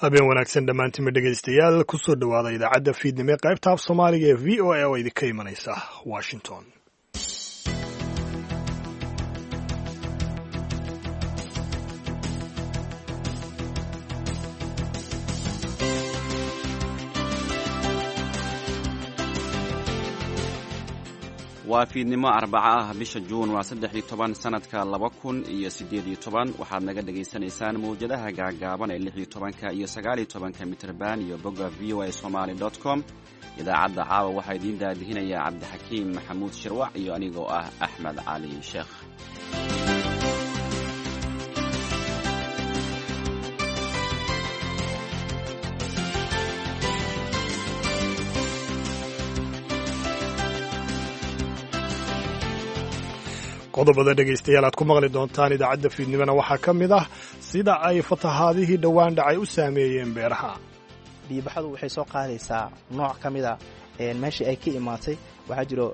Habeen wanaagsan dhammaantiinma dhegaystayaal, kusoo dhowaada idaacadda fiidnimo ee qaybta af Soomaaliga ee VOA oo idinka imanaysa Washington. Waa fiidnimo Arbaca ah, bisha Juun waa 13, sanadka 2018. Waxaad naga dhagaysanaysaan mawjadaha gaagaaban ee 16-ka iyo 19-ka mitrban iyo bogga voasomali.com. Idaacadda caawa waxaa idiin daadihinaya Cabdixakiim Maxamuud Shirwac iyo anigoo ah Axmed Cali Sheekh. Qodobada dhegaystayaal aad ku maqli doontaan idaacadda fiidnimona waxaa ka mid ah sida ay fatahaadihii dhowaan dhacay u saameeyeen beeraha. Biyobaxadu waxay soo qaadaysaa nooc ka mid a meeshii ay ka imaatay. Waxaa jiro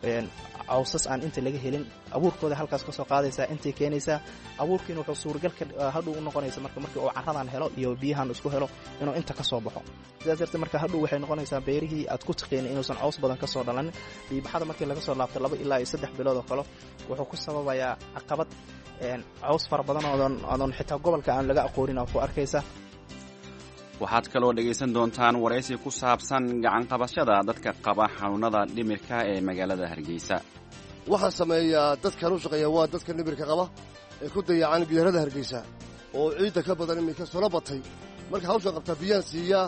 cawsas aan inta laga helin, abuurkooda halkaas ka soo qaadaysaa, intay keenaysaa abuurkiina wuxuu suuragalka hadhow u noqonaysa marka markii uu carradan helo iyo biyahan isku helo inuu inta ka soo baxo. Sidaas darteed marka hadhow waxay noqonaysaa beerihii aad ku taqeenay inuusan caws badan ka soo dhalanin. Biyobaxada markii laga soo laabto 2 ilaa iyo 3 bilood oo kale, wuxuu ku sababayaa caqabad, caws fara badan oodan xitaa gobolka aan laga aqoonin aad ku arkaysa. Waxaad kaloo dhegaysan doontaan waraysi ku saabsan gacanqabashada dadka qaba xanuunada dhimirka ee magaalada Hargeysa. Waxaan sameeyaa dadkan u shaqeeya waa dadka dhimirka qaba ee ku dayacan gidaarada Hargeysa oo ciidda ka badan iminka solo batay. Marka hawshan qabtaa, biyaan siiyaa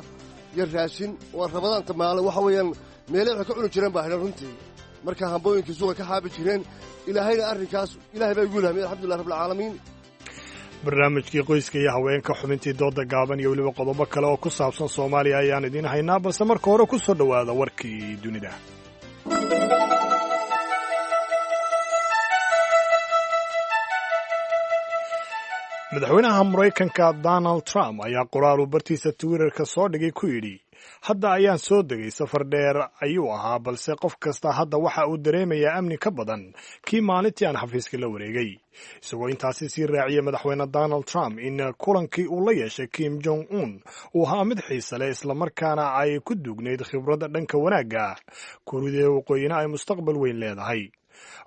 iyo raashin. Waa Rabadaanta maale, waxa weeyaan meelay waxay ka cuni jireen baa xidhan runtii. Marka hambooyinkii suuqa ka xaabi jireen, Ilaahayna arrinkaas Ilahay baa igu ilhamiyay, alxamdulilah rabbilcaalamiin. Barnaamijkii qoyska iyo haweenka, xubintii dooda gaaban iyo weliba qodobo kale oo ku saabsan Soomaaliya ayaan idiin haynaa, balse marka hore ku soo dhowaada warkii dunida. Madaxweynaha Maraykanka Donald Trump ayaa qoraal uu bartiisa Twitterka soo dhigay ku yidhi: "Hadda ayaan soo degay. Safar dheer ayuu ahaa, balse qof kasta hadda waxa uu dareemayaa amni ka badan kii maalintii aan xafiiska la wareegay." Isagoo intaasi sii raaciyay madaxweyne Donald Trump in kulankii uu la yeeshay Kim Jong Un uu ahaa mid xiise leh, islamarkaana ay ku duugnayd khibradda dhanka wanaagga, Kuuriyada Waqooyina ay mustaqbal weyn leedahay.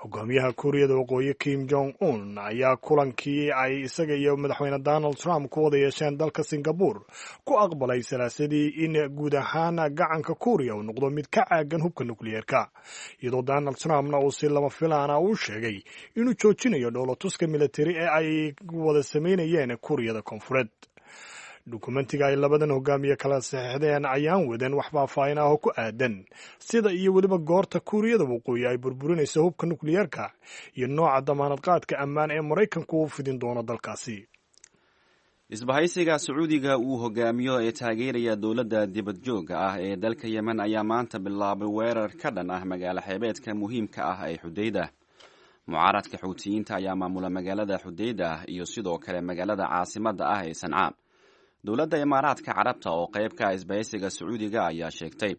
Hogaamiyaha Kuuriyada Waqooyi Kim Jong Un ayaa kulankii ay isaga iyo madaxweyne Donald Trump ku wada yeesheen dalka Singapore ku aqbalay Salaasadii in guud ahaan gacanka Kuuriya uu noqdo mid ka caagan hubka nukliyeerka, iyadoo Donald Trumpna uu si lama filaana uu sheegay inuu joojinayo dhoolotuska militari ee ay wada samaynayeen Kuuriyada Koonfureed. Dukumentiga ay labadan hogaamiye kala saxeixdeen ayaan wadan wax faahfaahin ah oo ku aadan sida iyo weliba goorta Kuuriyada Waqooyi ay burburinayso hubka nukliyeerka iyo nooca damaanad qaadka ammaan ee Maraykanku uu fidin doono dalkaasi. Isbahaysiga Sacuudiga uu hogaamiyo ee taageeraya dowladda dibadjoogga ah ee dalka Yemen ayaa maanta bilaabay weerar ka dhan ah magaalo xeebeedka muhiimka ah ee Xudeyda. Mucaaradka Xuutiyiinta ayaa maamula magaalada Xudeyda iyo sidoo kale magaalada caasimadda ah ee Sanca. Dowladda Imaaraadka Carabta oo qayb ka ah isbahaysiga Sacuudiga ayaa sheegtay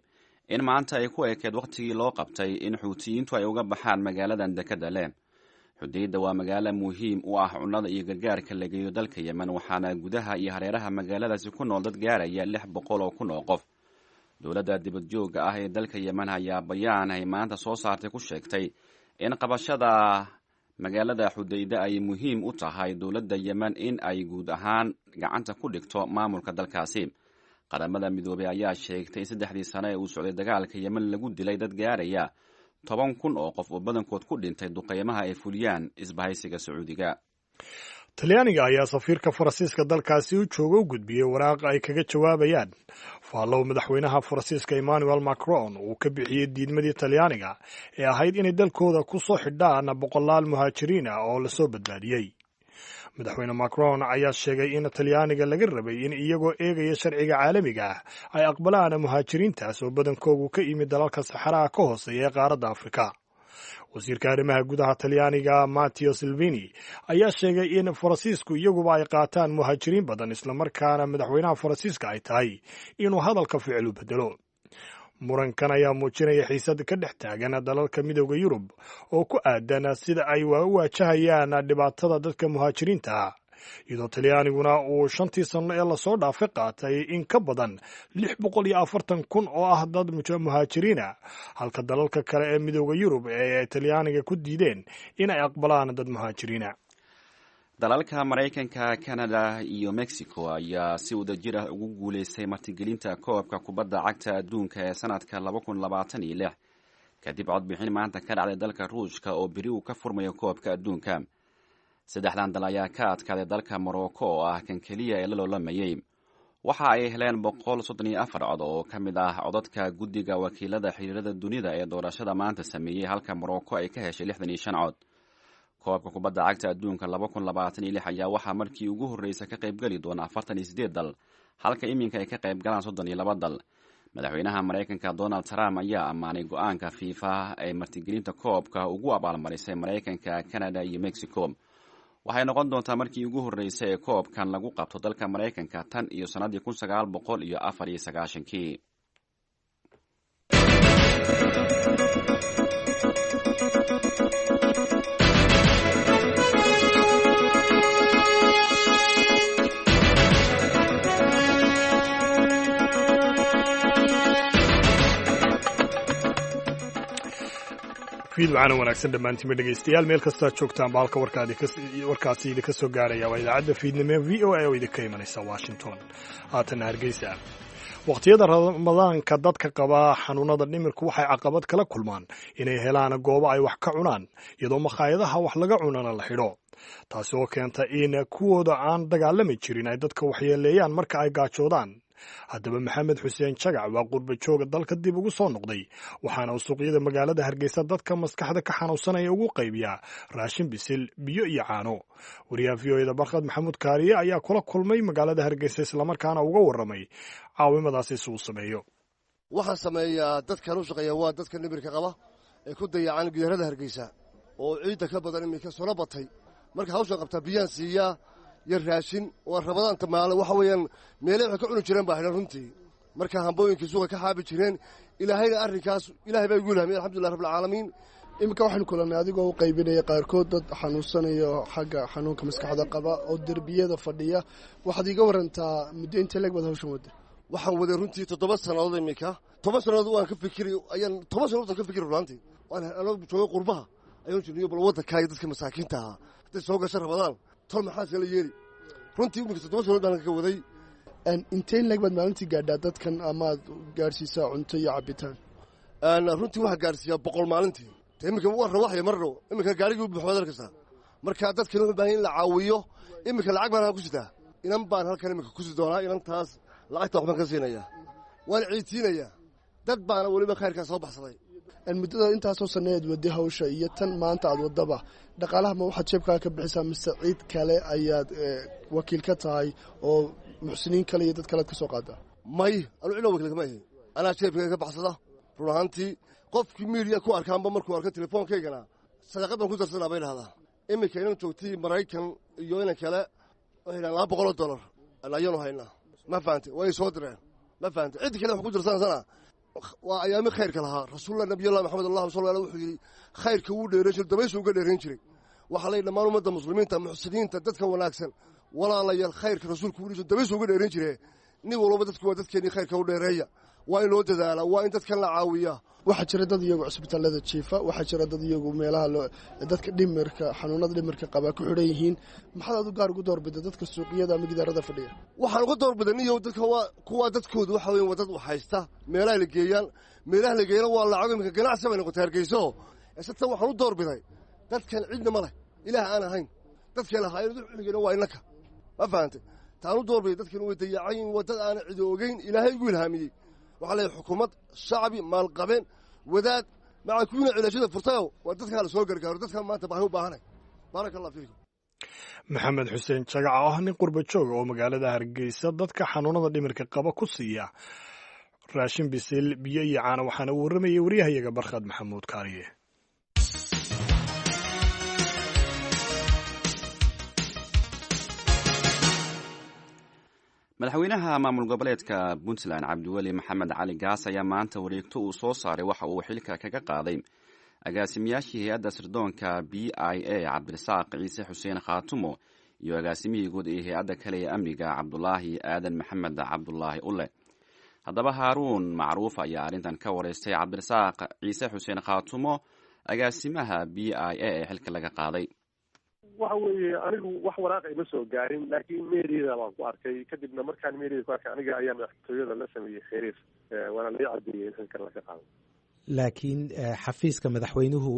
in maanta ay ku ekeed wakhtigii loo qabtay in Xuutiyiintu ay uga baxaan magaaladan dekadda leh. Xudeyda waa magaalo muhiim u ah cunnada iyo gargaarka la geeyo dalka Yemen, waxaana gudaha iyo hareeraha magaaladaasi ku nool dad gaaraya 600,000 oo qof. Dowladda dibadjoogga ah ee dalka Yemen ayaa bayaan ay maanta soo saartay ku sheegtay in qabashada magaalada Xudeyda ay muhiim u tahay dowladda Yemen in ay guud ahaan gacanta ku dhigto maamulka dalkaasi. Qaramada Midoobey ayaa sheegtay in saddexdii sano ee uu socday dagaalka Yemen lagu dilay dad gaaraya 10,000 oo qof oo badankood ku dhintay duqeymaha ay fuliyaan isbahaysiga Sacuudiga. Talyaaniga ayaa safiirka Faransiiska dalkaasi u jooga u gudbiyey waraaq ay kaga jawaabayaan faallow madaxweynaha Faransiiska Emmanuel Macron uu ka bixiyey diidmadii Talyaaniga ee ahayd inay dalkooda ku soo xidhaan boqolaal muhaajiriin ah oo lasoo badbaadiyey. Madaxweyne Macron ayaa sheegay in Talyaaniga laga rabay in iyagoo eegaya sharciga caalamiga ah ay aqbalaan muhaajiriintaas oo badankoogu ka yimid dalalka Saxaraha ka hooseeya ee qaaradda Afrika. Wasiirka arrimaha gudaha Talyaaniga Matteo Salvini ayaa sheegay in Faransiisku iyaguba ay qaataan muhaajiriin badan, islamarkaana madaxweynaha Faransiiska ay tahay inuu hadalka ficil u bedelo. Murankan ayaa muujinaya xiisad ka dhex taagan dalalka Midooda Yurub oo ku aadan sida ay u waajahayaan dhibaatada dadka muhaajiriinta ah. iyadoo Talyaaniguna uu 5-tii sanno ee lasoo dhaafay qaatay in ka badan 640,000 oo ah dad muhaajiriina, halka dalalka kale ee Midooda Yurub ee ay Talyaaniga ku diideen in ay aqbalaan dad muhaajiriina. Dalalka Maraykanka, Canada iyo Mexico ayaa si wadajir ah ugu guuleystay martigelinta koobka kubadda cagta adduunka ee sanadka 2026, kadib codbixin maanta ka dhacday dalka Ruushka oo beri uu ka furmayo koobka adduunka. Saddexdan dal ayaa ka adkaaday dalka Morocco oo ah kan keliya ee la loolamayey. Waxa ay heleen 134 cod oo ka mid ah codadka guddiga wakiilada xiriirada dunida ee doorashada maanta sameeyey, halka Morocco ay ka heshay 65 cod. Koobka kubadda cagta adduunka 2026 ayaa waxaa markii ugu horreysa ka qaybgeli doona 48 dal, halka iminka ay ka qayb galaan 32 dal. Madaxweynaha Maraykanka Donald Trump ayaa ammaanay go-aanka FIFA ee martigelinta koobka ugu abaalmarisay Maraykanka, Canada iyo Mexico. Waxay noqon doontaa markii ugu horreysay ee koobkan lagu qabto dalka Maraykanka tan iyo sannaddii 1994-kii. Fiid wacana wanaagsan dhammaantiinba dhegaystayaal, meel kastoad joogtaan ba halka warkaasi idinka soo gaaraya waa idaacadda fiidnimo ee VOA oo idinka imanaysa Washington. Haatanna Hargeysa. Wakhtiyada Ramadaanka dadka qaba xanuunada dhimirku waxay caqabad kala kulmaan inay helaan goobo ay wax ka cunaan, iyadoo makhaayadaha wax laga cunana la xidho, taasi oo keenta in kuwooda aan dagaalami jirin ay dadka waxyeeleeyaan marka ay gaajoodaan. Haddaba Maxamed Xuseen Jagac waa qurba jooga dalka dib ugu soo noqday, waxaana uu suuqyada magaalada Hargeysa dadka maskaxda ka xanuunsanaya ugu qaybiyaa raashin bisil, biyo iyo caano. Wariyaha VOA-da Barkhad Maxamuud Kaariye ayaa kula kulmay magaalada Hargeysa, islamarkaana uga warramay caawimadaasi si uu sameeyo. Waxaan sameeyaa dadkan u shaqeeya waa dadka dhimirka qaba ee ku dayacan gidaarada Hargeysa oo ciidda ka badan iminka sona batay. Marka hawshan qabtaa biyaan siiyaa iyo raashin. Waa Rabadaanta maale waxa weeyaan meelay waxay ka cuni jireen baa xidhan runtii. Marka hambooyinkii suuqa ka xaabi jireen, Ilaahayna arrinkaas Ilahay baa igu ilhamiyay, alxamdulilah rabbilcaalamiin. Iminka waxaynu kulannay adigoo u qaybinaya qaarkood dad xanuunsanayo, xagga xanuunka maskaxda qaba oo derbiyada fadhiya. Waxaad iiga warantaa muddo intee leeg baad hawshan wadda? Waxaan waday runtii 7 sannadood. Iminka 10 sannadood waan ka fikiri ayaan 10 sannadood aan ka fikiri runtii. Waan anoo joogay qurbaha ayaan jirniyo, bal waddankaaga dadka masaakiinta ahaa hadday soo gasho Rabadaan tol maxaad kala yeeli? Runtii iminka 7 sannadood baan ka waday. Intee leeg baad maalintii gaadhaa dadkan amaad gaadhsiisaa cunto iyo cabitaan? Runtii waxaa gaadhsiiyaa 100 maalintii. De iminka waa rawaxaya mar dhow, iminka gaarigii u buuxbaad arkaysaa. Marka dadkan wuxuu baahan in la caawiyo. Iminka lacag baan halkan ku sitaa, inan baan halkan iminka kusi doonaa, inantaas lacagta waxbaan ka siinayaa, waan ciidsiinayaa. Dad baana weliba khayrkaa soo baxsaday. Muddada intaasoo sannaeed waday hawsha iyo tan maanta aad wadaba, dhaqaalaha ma waxaad jeebkaa ka bixisaa mise ciid kale ayaad wakiil ka tahay oo muxsiniin kale iyo dad kalead ka soo qaadaa? May, anu cidna wakiil kama ahi, anaa jeebkayga ka baxsada. Run ahaantii qofkii miidiya ku arkaanba markuu arko telefoonkaygana sadaqad baan ku darsanaa bay dhahdaa. Iminka inan joogtay Maraykan iyo inan kale waxay dhahaan $200 ayaanu haynaa, ma fahantay? Way soo direen, ma fahantay? Ciddi kale wax ku darsanaysana waa ayaami khayrka lahaa rasuulullah nabiyullah Maxamed allahuma salli aleh wuxuu yidhi khayrka wuu dheerayn jiray, dabaysuu uga dheerayn jiray. Waxaa lay dhammaan ummadda muslimiinta, muxsiniinta, dadka wanaagsan, walaalayaal, khayrka rasuulku wuu dhihi dabaysuu uga dheerayn jire. Nin walba dadku waa dadkeenii, khayrka u dheereeya. Waa in loo dadaalaa, waa in dadkan la caawiyaa. Waxaa jira dad iyagu cusbitaalada jiifa, waxaa jira dad iyagu meelaha dadka dhimirka xanuunada dhimirka qabaa ku xidhan yihiin. Maxaad aad u gaar ugu doorbida dadka suuqyada ama gidaarada fadhiya? Waxaan uga doorbiday niyow dadka waa kuwaa dadkoodu waxa weyan waa dad wax haysta, meelaha la geeyaan, meelaha la geeyana waa lacag. Iminka ganacsi bay noqotay Hargeyso. Ese tan waxaan u doorbiday dadkan cidna ma leh Ilaah aan ahayn, dadkay lahaayeen xilligeena waa innaka, ma fahantay? Taan u doorbiday dadkan way dayacayin, waa dad aana cidi ogeyn. Ilaahay igu ilhaamiyey. Waxaa leeyahay xukuumad, shacbi, maalqabeen, wadaad maca kuwiina cilaashada furtayo, waa dadkaa la soo gargaaro, dadkan maanta baahi u baahanay. Baaraka Allah fiikum. Maxamed Xuseen Jagac oo ah nin qurba jooga oo magaalada Hargeysa dadka xanuunada dhimirka qaba ku siiya raashin bisil, biyo iyo caano, waxaana uu warramayay waryahayaga Barkhad Maxamuud Kaariye. Madaxweynaha maamul goboleedka Puntland Cabdiweli Maxamed Cali Gaas ayaa maanta wareegto uu soo saaray waxa uu xilka kaga qaaday agaasimayaashii hay-adda sirdoonka B I A, Cabdirasaaq Ciise Xuseen Khaatumo Iyo agaasimihii guud ee hay-adda kale ee amniga, Cabdulaahi Aadan Maxamed Cabdulaahi Ulle. Haddaba Haaruun Macruuf ayaa arrintan ka wareystay Cabdirasaaq Ciise Xuseen Khaatumo, agaasimaha BIA ee xilka laga qaaday. Waxa weeye, anigu wax waraaqa ima soo gaarin, laakiin meeriyada baan ku arkay. Kadibna markaan meeriyada ku arkay, aniga ayaa madaxtooyada la sameeyey xiriir, waana laga cadeeyey in xilkan laga qaado. Laakiin xafiiska madaxweynuhu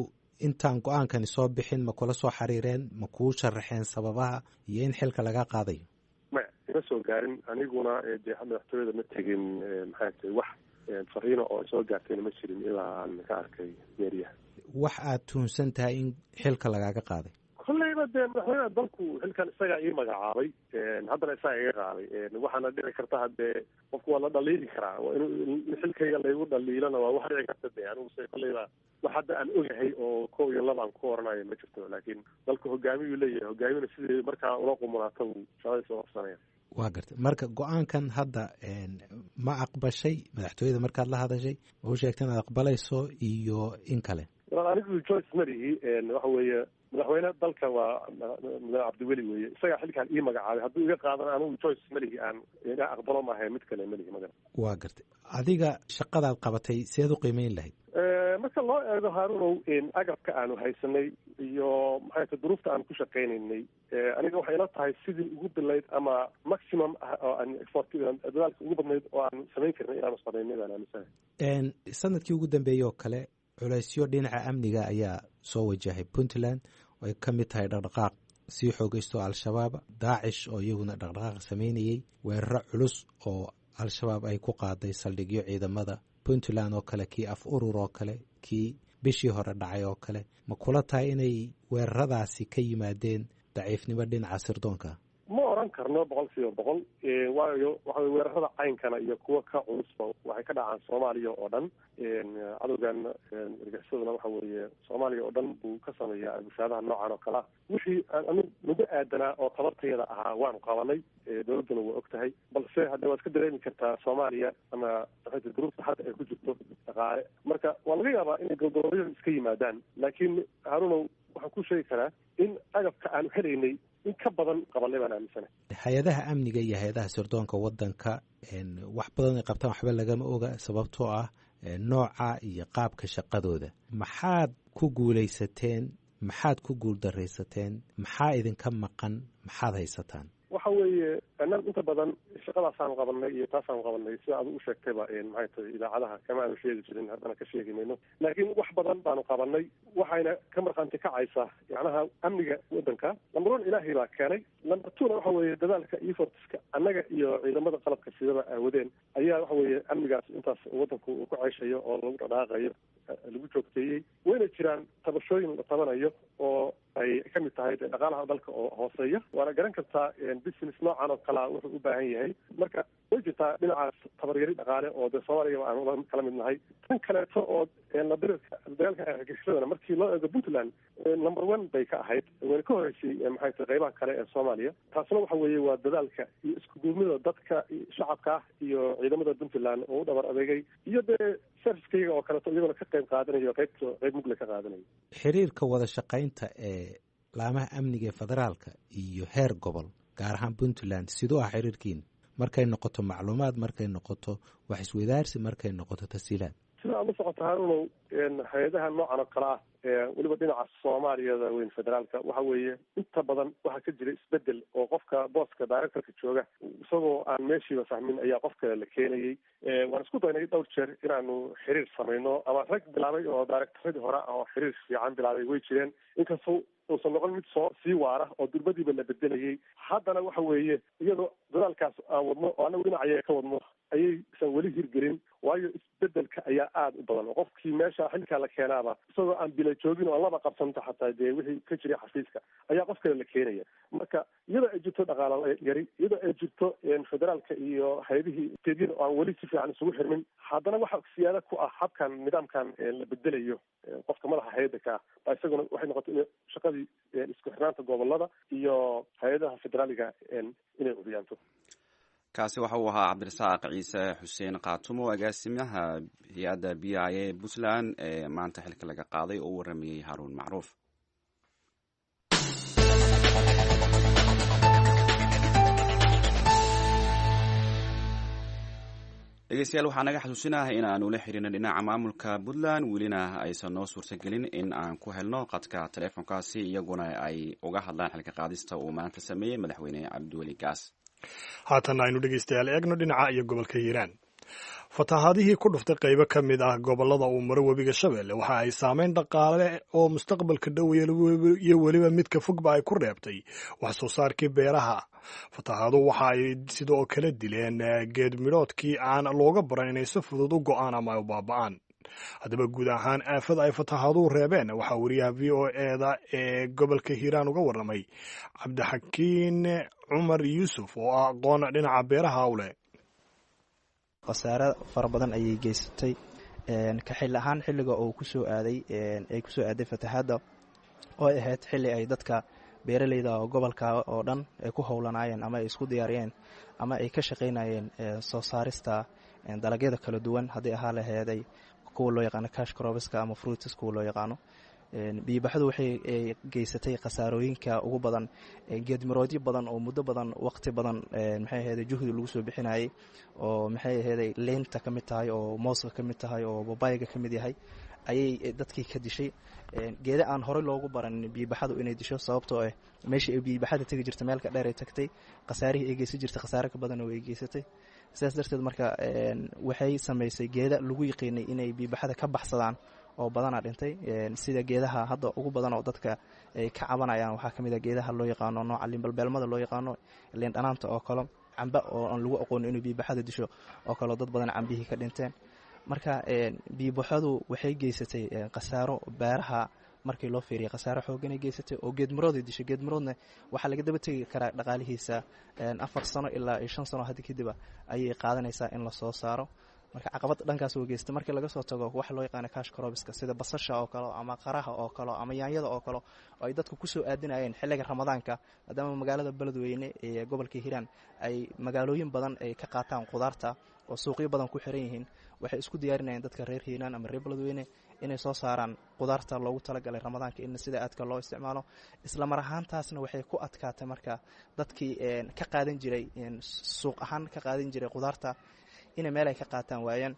intaan go-aankani soo bixin ma kula soo xiriireen? Ma kuu sharaxeen sababaha iyo in xilka laga qaadayo? Maya, ima soo gaarin. Aniguna dee madaxtooyada ma tegin. Maxaa tahay, wax fariino oo soo gaartayna ma jirin ilaa aan ka arkay meeriyaha. Wax aad tuhunsan tahay in xilka lagaaga qaaday? Kolleyba dee madaxweynaha dalku xilkan isagaa ii magacaabay, haddana isagaa iga qaaday. Waxaana dhici karta haddee qofku waa la dhaliili karaa, in xilkayga laygu dhaliilana waa wax dhici karta. Dee anigu se kolleyba wax hadda aan ogahay oo kow iyo laba aan ku oranayo ma jirto, laakiin dalku hogaamiyuu leeyahay, hogaamiyuna sidii markaa ula qumulaata buu shaqadiisa u qabsanaya. Waa gartay. Marka go-aankan hadda ma aqbashay? Madaxtooyada markaad la hadashay ma u sheegtay inaad aqbalayso iyo in kale? Anigu choice ma lihi. Waxa weeye, madaxweyne dalka waa mudane Cabdiweli weeye, isagaa xilkaan ii magacaabay. Hadduu iga qaadana anigu choice ma lihi, aan iga aqbalo maahay, mid kale ma lihi maga. Waa gartay. Adiga shaqadaad qabatay seed u qiimeyn lahayd? Marka loo eego, Haarunow, agabka aanu haysanay iyo maxay ta duruufta aan ku shaqaynaynay, aniga waxay ila tahay sidii ugu bilayd ama maximum oo aan effort, dadaalka ugu badnayd oo aan samayn karnay inaanu samaynay baan aaminsanahay. Sanadkii ugu dambeeyey oo kale culeysyo dhinaca amniga ayaa soo wajahay Puntland, oo ay ka mid tahay dhaqdhaqaaq sii xoogeysto Al-Shabaab, Daacish oo iyaguna dhaqdhaqaaq sameynayey, weeraro culus oo Al-Shabaab ay ku qaaday saldhigyo ciidamada Puntland oo kale, kii Af Urur oo kale, kii bishii hore dhacay oo kale. Ma kula tahay inay weeraradaasi ka yimaadeen daciifnimo dhinaca sirdoonka? Ma oran karno 100%, waayo waxa weye weerarada caynkana iyo kuwa ka culusba waxay ka dhacaan Soomaaliya oo dhan. Cadowgan argaxisaduna waxa weeye Soomaaliya oo dhan buu ka sameeyaa arbushaadaha noocan oo kale ah. Wixii anigu nagu aadanaa oo tabartayada ahaa waanu qabanay, dowladduna waa og tahay, balse hadda waad ka dareemi kartaa Soomaaliya ama maxay duruufta hadda ay ku jirto dhaqaale. Marka waa laga yaabaa inay golgolobyadu iska yimaadaan, laakiin Haarunow, waxaan ku sheegi karaa in agabka aanu helaynay in ka badan qabanay baan aaminsanahay. Hay-adaha amniga iyo hay-adaha sirdoonka wadanka wax badan ay qabtaan waxba lagama oga, sababtoo ah nooca iyo qaabka shaqadooda. Maxaad ku guulaysateen? Maxaad ku guuldaraysateen? Maxaa idinka maqan? Maxaad haysataan? Waxa weeye, annaga inta badan shaqadaasaanu qabanay iyo taasaanu qabanay, sida adu u sheegtayba, maxay tahay, idaacadaha kama aanu sheegi jirin, haddana ka sheegi mayno, laakiin wax badan baanu qabanay. Waxayna ka markhaanti kacaysaa macnaha amniga waddanka. Number one, Ilaahay baa keenay. Number two na waxa weeye dadaalka effortska annaga iyo ciidamada qalabka sidaba aawadeen ayaa waxa weeye amnigaas intaas waddanku uu ku ceyshayo oo lagu dhaqaaqayo lagu joogteeyey. Wayna jiraan tabashooyin la tabanayo oo ay ka mid tahay dhaqaalaha dalka oo hooseeya. Waana garan kartaa business noocan oo kalea wuxuu u baahan yahay. Marka way jirtaa dhinacaas tabaryari dhaqaale oo dee Soomaaliya aan kala mid nahay. Tan kaleeto oo la dirirka dagaalka argagixisadana, markii loo eego Puntland number one bay ka ahayd, wayna ka horeysay maxay tahay qeybaha kale ee Soomaaliya. Taasna waxa weeye waa dadaalka iyo isku duubnida dadka shacabka ah iyo ciidamada Puntland oo u dhabar adeegay, iyo dee servicekayga oo kaleeto iyagona ka qayb qaadanayo, qaybto qayb mugle ka qaadanayo. Xiriirka wada shaqaynta ee laamaha amniga ee federaalka iyo heer gobol, gaar ahaan Puntland, siduu ah xiriirkiina markay noqoto macluumaad, markay noqoto wax isweydaarsi, markay noqoto tasiilaad? Sida aad la socoto, Haarunow, hay-adaha noocan oo kale ah, weliba dhinaca Soomaaliyada weyn federaalka, waxa weeye inta badan waxaa ka jira isbedel oo qofka booska directorka jooga isagoo aan meeshiiba fahmin ayaa qof kale la keenayay. Waan isku daynay dhowr jeer inaanu xiriir samayno, ama rag bilaabay oo directoradii hore oo xiriir fiican bilaabay way jireen, inkastoo uusan noqon mid soo sii waara oo durbadiiba la bedelayay. Haddana waxa weeye iyadoo dadaalkaas aan wadno oo annagu dhinacaya ka wadno ayaysan weli hirgelin, waayo isbedelka ayaa aada u badan oo qofkii meesha xilkaa la keenaaba isagoo aan bila joogin oo laba qabsanta xataa dee wixii ka jiray xafiiska ayaa qof kale la keenaya. Marka iyadoo ay jirto dhaqaalo yari, iyadoo ay jirto federaalka iyo hay-adihii steedyada oo aan weli si fiican isugu xirmin, haddana waxa siyaada ku ah habkan nidaamkan la bedelayo qofka madaxa hay-adda ka ah baa isaguna waxay noqotay in shaqadii isku xirnaanta gobolada iyo hay-adaha federaaliga inay cudiyaanto. Kaasi waxa uu ahaa Cabdirasaaq Ciise Xuseen Khaatumo, agaasimaha hay-adda BIA Puntland ee maanta xilka laga qaaday, oo u waramayey Haruun Macruuf. Dhegeystayaal, waxaa naga xasuusinaha in aanu la xiriirna dhinaca maamulka Puntland, welina aysan noo suurtagelin in aan ku helno qadka teleefonkaasi, iyaguna ay uga hadlaan xilka qaadista uu maanta sameeyey Madaxweyne Cabdiweli Gaas. Haatan aynu dhegeystayaal eegno dhinaca iyo gobolka Hiiraan. Fatahaadihii ku dhuftay qaybo ka mid ah gobollada uu maro webiga Shabeelle waxa ay saameyn dhaqaale oo mustaqbalka dhow iyo weliba midka fogba ay ku reebtay wax soo saarkii beeraha. Fatahaadu waxa ay sidoo kale dileen geed midhoodkii aan looga baran inay si fudud u go'aan ama ay u baaba'aan. Haddaba guud ahaan aafada ay fatahaaduhu reebeen waxaa wariyaha VOA-da ee gobolka Hiiraan uga warramay Cabdixakiin Cumar Yuusuf oo ah aqoon dhinaca beeraha u leh. Khasaare fara badan ayay geysatay ka xilli ahaan xilliga uu kusoo aaday ay kusoo aaday fatahaadda, oo ay ahayd xilli ay dadka beeraleyda oo gobolka oo dhan ay ku howlanaayeen ama ay isku diyaariyeen ama ay ka shaqaynayeen soo saarista dalagyada kala duwan, haddii ahaa laheeday kuwa loo yaqaano cash crops-ka ama fruits kuwa loo yaqaano. Biyobaxdu waxay geysatay khasaarooyinka ugu badan, geedmiroodyo badan oo muddo badan, waqti badan, maxay aheeday, juhdi lagu soo bixinayay, oo maxay aheeday, leynta ka mid tahay, oo mooska ka mid tahay, oo babayga ka mid yahay, ayay dadkii ka dishay. Geeda aan horey loogu baran biyobaxadu inay disho, sababtoo ah meeshii ay biyobaxada tegi jirta meelka dheer ay tagtay, khasaarihii ay geysan jirtay khasaare ka badan oo ay geysatay. Sidaas darteed marka waxay samaysay geeda lagu yiqiinay inay biyobaxada ka baxsadaan oo badanaa dhintay, sida geedaha hadda ugu badan oo dadka ay ka cabanayaan waxaa ka mid a geedaha loo yaqaano nooca liinbalbeelmada loo yaqaano, liindhanaanta oo kale, camba oo aan lagu aqoonin inuu biyobaxada disho oo kaleo dad badan cambihii ka dhinteen. Marka biyobaxadu waxay geysatay khasaaro beeraha markii loo fiiriya, khasaaro xooganay geysatay oo geedmarooday dishay. Geedmaroodna waxaa laga daba tegi karaa dhaqaalihiisa 4 sano ilaa iyo 5 sano hadda kadiba ayay qaadanaysaa in lasoo saaro. Marka caqabad dhankaas oo geystay. Markii laga soo tago waxa loo yaqaano cash crops-ka, sida basasha oo kale ama qaraha oo kale ama yaanyada oo kale, oo ay dadku kusoo aadinayeen xilliga Ramadaanka, maadaama magaalada Beledweyne ee gobolka Hiiraan ay magaalooyin badan ay ka qaataan qudaarta oo suuqyo badan ku xiran yihiin, waxay isku diyaarinayeen dadka reer Hiiraan ama reer Beledweyne inay soo saaraan qudaarta loogu talagalay Ramadaanka in sida aadka loo isticmaalo. Isla mar ahaantaasna waxay ku adkaatay marka dadkii ka qaadan jiray suuq ahaan ka qaadan jiray qudaarta inay meel ay ka qaataan waayaan.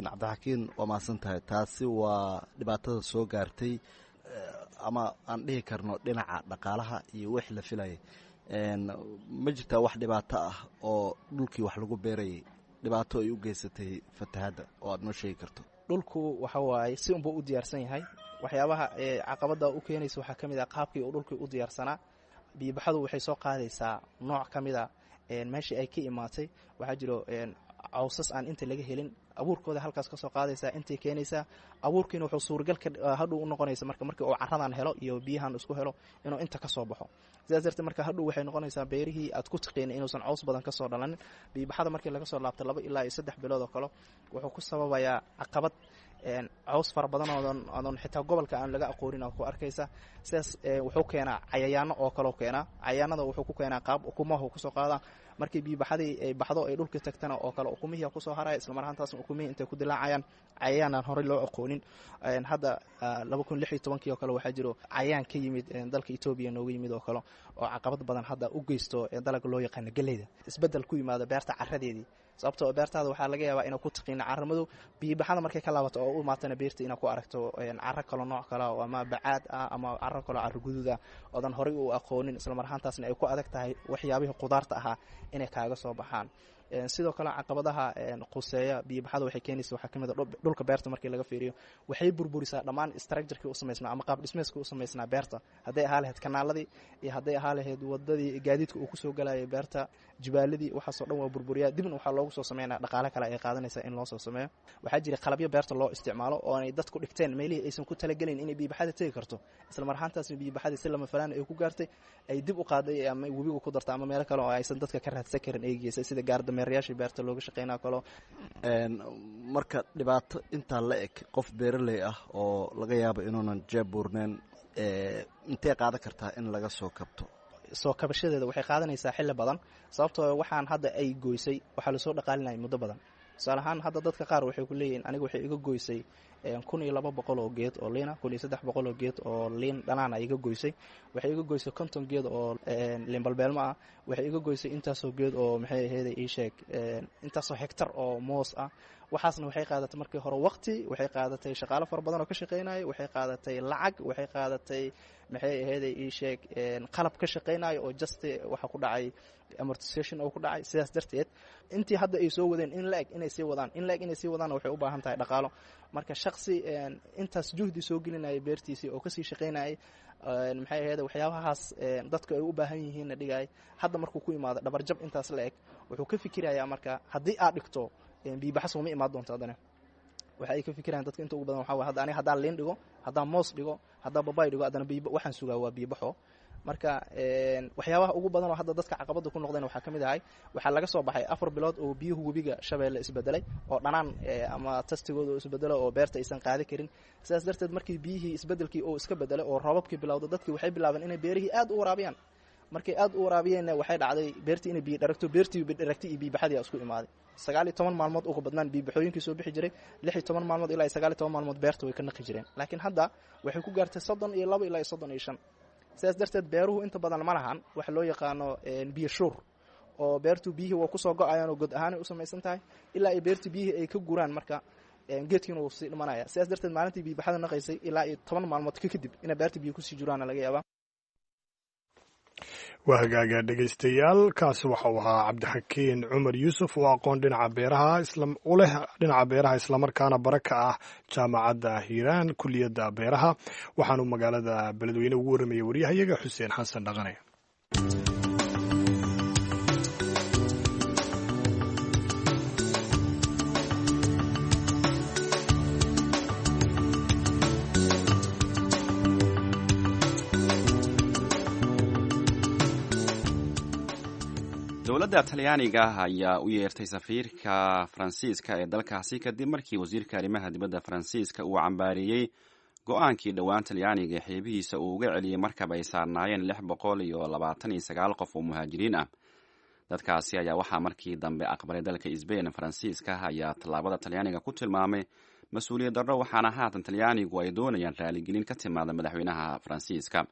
Cabdixakiin, waa mahadsan tahay. Taasi waa dhibaatada soo gaartay ama aan dhihi karno dhinaca dhaqaalaha iyo wix la filayay. Ma jirtaa wax dhibaato ah oo dhulkii wax lagu beerayay dhibaato ay u geysatay fatahadda oo aad noo sheegi karto? Dhulku waxa waaye si unbuu u diyaarsan yahay. Waxyaabaha caqabadda u keenaysa waxaa ka mid ah qaabkii uu dhulkii u diyaarsanaa. Biyobaxadu waxay soo qaadaysaa nooc ka mid a meeshii ay ka imaatay. Waxaa jiro cawsas aan inta laga helin, abuurkooda halkaas kasoo qaadaysaa, intay keenaysaa. Abuurkiina wuxuu suuragal hadhow u noqonaysa marka markii uu caradan helo iyo biyahan isku helo inuu inta kasoo baxo. Sidaas darteed marka hadhow waxay noqonaysaa beerihii aad ku taqiinay inuusan caws badan kasoo dhalanin. Biyobaxada markii laga soo laabto 2 ilaa iyo 3 bilood oo kale, wuxuu ku sababayaa caqabad, caws fara badan oodan adoon xitaa gobolka aan laga aqoonin aad ku arkaysa. Sidaas wuxuu keenaa cayayaano oo kaleu keenaa. Cayayaanada wuxuu ku keenaa qaab ukumahu kusoo qaadaa. Markii biyobaxadii ay baxdo ay dhulka tagtana oo kale, ukumihii kusoo haraya. Isla mar ahaantaasna ukumihii intay ku dilaacayaan cayayaan aan horey loo aqoonin. Hadda 2016-kii oo kale waxaa jiro cayayaan ka yimid dalka Etoobiya nooga yimid oo kale oo caqabad badan hadda u geysto dalaga loo yaqaano geleyda. Isbeddel ku yimaado beerta caradeedii, sababtoo beertaada waxaa laga yaabaa inaa ku taqiina cara madow. Biyobaxada markay ka laabato oo u imaatana beerta inaad ku aragto caro kaloo nooc kale oo ama bacaad ah ama caro kaloo caro guduud ah oodan horey u aqoonin. Isla mar ahaantaasna ay ku adag tahay waxyaabihii qudaarta ahaa inay kaaga soo baxaan. Sidoo kale caqabadaha quseeya biyobaxada waxay keenaysa waxaa ka mid a dhulka beerta markii laga fiiriyo, waxay burburisaa dhammaan structure-kii u samaysnaa ama qaab dhismeeskii u samaysnaa beerta, hadday ahaa lahayd kanaaladii iyo hadday ahaa lahayd wadadii gaadiidka uu kusoo galayay beerta, jibaaladii, waxaasoo dhan waa burburiyaa. Dibna waxaa loogu soo sameynaya dhaqaale kale ay qaadanaysaa in loo soo sameeyo. Waxaa jira qalabyo beerta loo isticmaalo oo ay dadku dhigteen meelihii aysan ku talagelin inay biyobaxada tegi karto. Isla mar ahaantaasna biyobaxadii si lama falaan ay ku gaartay, ay dib u qaaday ama webiga ku darta ama meelo kale oo aysan dadka ka raadsan karin ay geysay, sida gaardameerayaashii beerta looga shaqeynaa kalo. Marka dhibaato intaa la eg, qof beeraley ah oo laga yaabo inuunan jeeb buurneen, intee qaadan kartaa in laga soo kabto? Soo kabashadeeda waxay qaadanaysaa xilli badan, sababtoo waxaan hadda ay goysay waxaa lasoo dhaqaalinaya muddo badan. Tusaale ahaan, hadda dadka qaar waxay ku leeyihiin, aniga waxay iga goysay 1200 oo geed oo liina, 1300 oo geed oo liin dhanaana iga goysay, waxay iga goysay 50 geed oo liin balbeelmo ah, waxay iga goysay intaasoo geed oo, maxay aheyd, ii sheeg, intaasoo hektar oo moos ah. Waxaasna waxay qaadatay markii hore waqti, waxay qaadatay shaqaalo fara badan oo ka shaqeynaya, waxay qaadatay lacag, waxay qaadatay, maxay aheyd, ii sheeg, qalab ka shaqeynayo oo just waxa ku dhacay amortization oo ku dhacay. Sidaas darteed, intii hadda ay soo wadeen in la-eg inay sii wadaan, in la-eg inay sii wadaanna waxay u baahan tahay dhaqaalo. Marka shaksi intaas juhdi soo gelinaya beertiisii oo kasii shaqeynayay, maxay ahayd, waxyaabahaas dadku ay u baahan yihiinna dhigay, hadda markuu ku imaado dhabarjab intaas la eg, wuxuu ka fikirayaa marka haddii aad dhigto biibaxa sooma imaan doonto. Haddana waxa ay ka fikirayaan dadka inta ugu badan waxa way, hadda aniga haddaan liin dhigo, haddaan moos dhigo, haddaan babay dhigo, haddana biib waxaan sugaa waa biibaxo. Marka waxyaabaha ugu badan oo hadda dadka caqabada ku noqdeen waxaa ka mid ahay, waxaa laga soo baxay 4 bilood oo biyuhu webiga Shabeelle isbedelay oo dhanaan ama tastigooda oo isbedelo oo beerta aysan qaadi karin. Sidaas darteed, markii biyihii isbedelkii oo iska bedelay oo roobabkii bilowda, dadkii waxay bilaabeen inay beerihii aad u waraabiyaan. Markay aad u waraabiyeenna, waxay dhacday beertii inay biyo dharagto. Beertii dharagtay iyo biibaxadii isku imaaday. 19 maalmood uga badnaan biibaxooyinkii soo bixi jiray, 16 maalmood ilaa 19 maalmood beerta way ka naqi jireen, laakiin hadda waxay ku gaartay 32 ilaa 35. Sidaas darteed, beeruhu inta badan ma lahan waxa loo yaqaano biyo shuur, oo beertu biyihii waa kusoo go-ayaan oo god ahaanay u samaysan tahay ilaa ay beertu biyihii ay ka guraan. Marka geedkiina wuu sii dhimanaya. Sidaas darteed, maalintii biibaxada naqaysay ilaa iyo 10 maalmood ka kadib inay beerta biyo kusii jiraana laga yaabaa. Waa hagaaga, dhegaystayaal, kaasi waxa uu ahaa Cabdixakiin Cumar Yuusuf oo aqoon dhinaca beeraha u leh dhinaca beeraha, islamarkaana bara ka ah Jaamacadda Hiiraan, kuliyadda beeraha. Waxaanuu magaalada Beledweyne ugu warramayay waryahayaga Xuseen Xasan Dhaqane. Dowladda Talyaaniga ayaa u yeertay safiirka Faransiiska ee dalkaasi kadib markii wasiirka arrimaha dibadda Faransiiska uu cambaareeyey go-aankii dhowaan Talyaaniga xeebihiisa uu uga celiyey markab ay saarnaayeen 629 qof oo muhaajiriin ah. Dadkaasi ayaa waxaa markii dambe aqbalay dalka Sbain. Faransiiska ayaa tallaabada Talyaaniga ku tilmaamay mas-uuliyad darro, waxaana haatan Talyaanigu ay doonayaan raaligelin ka timaada madaxweynaha Faransiiska.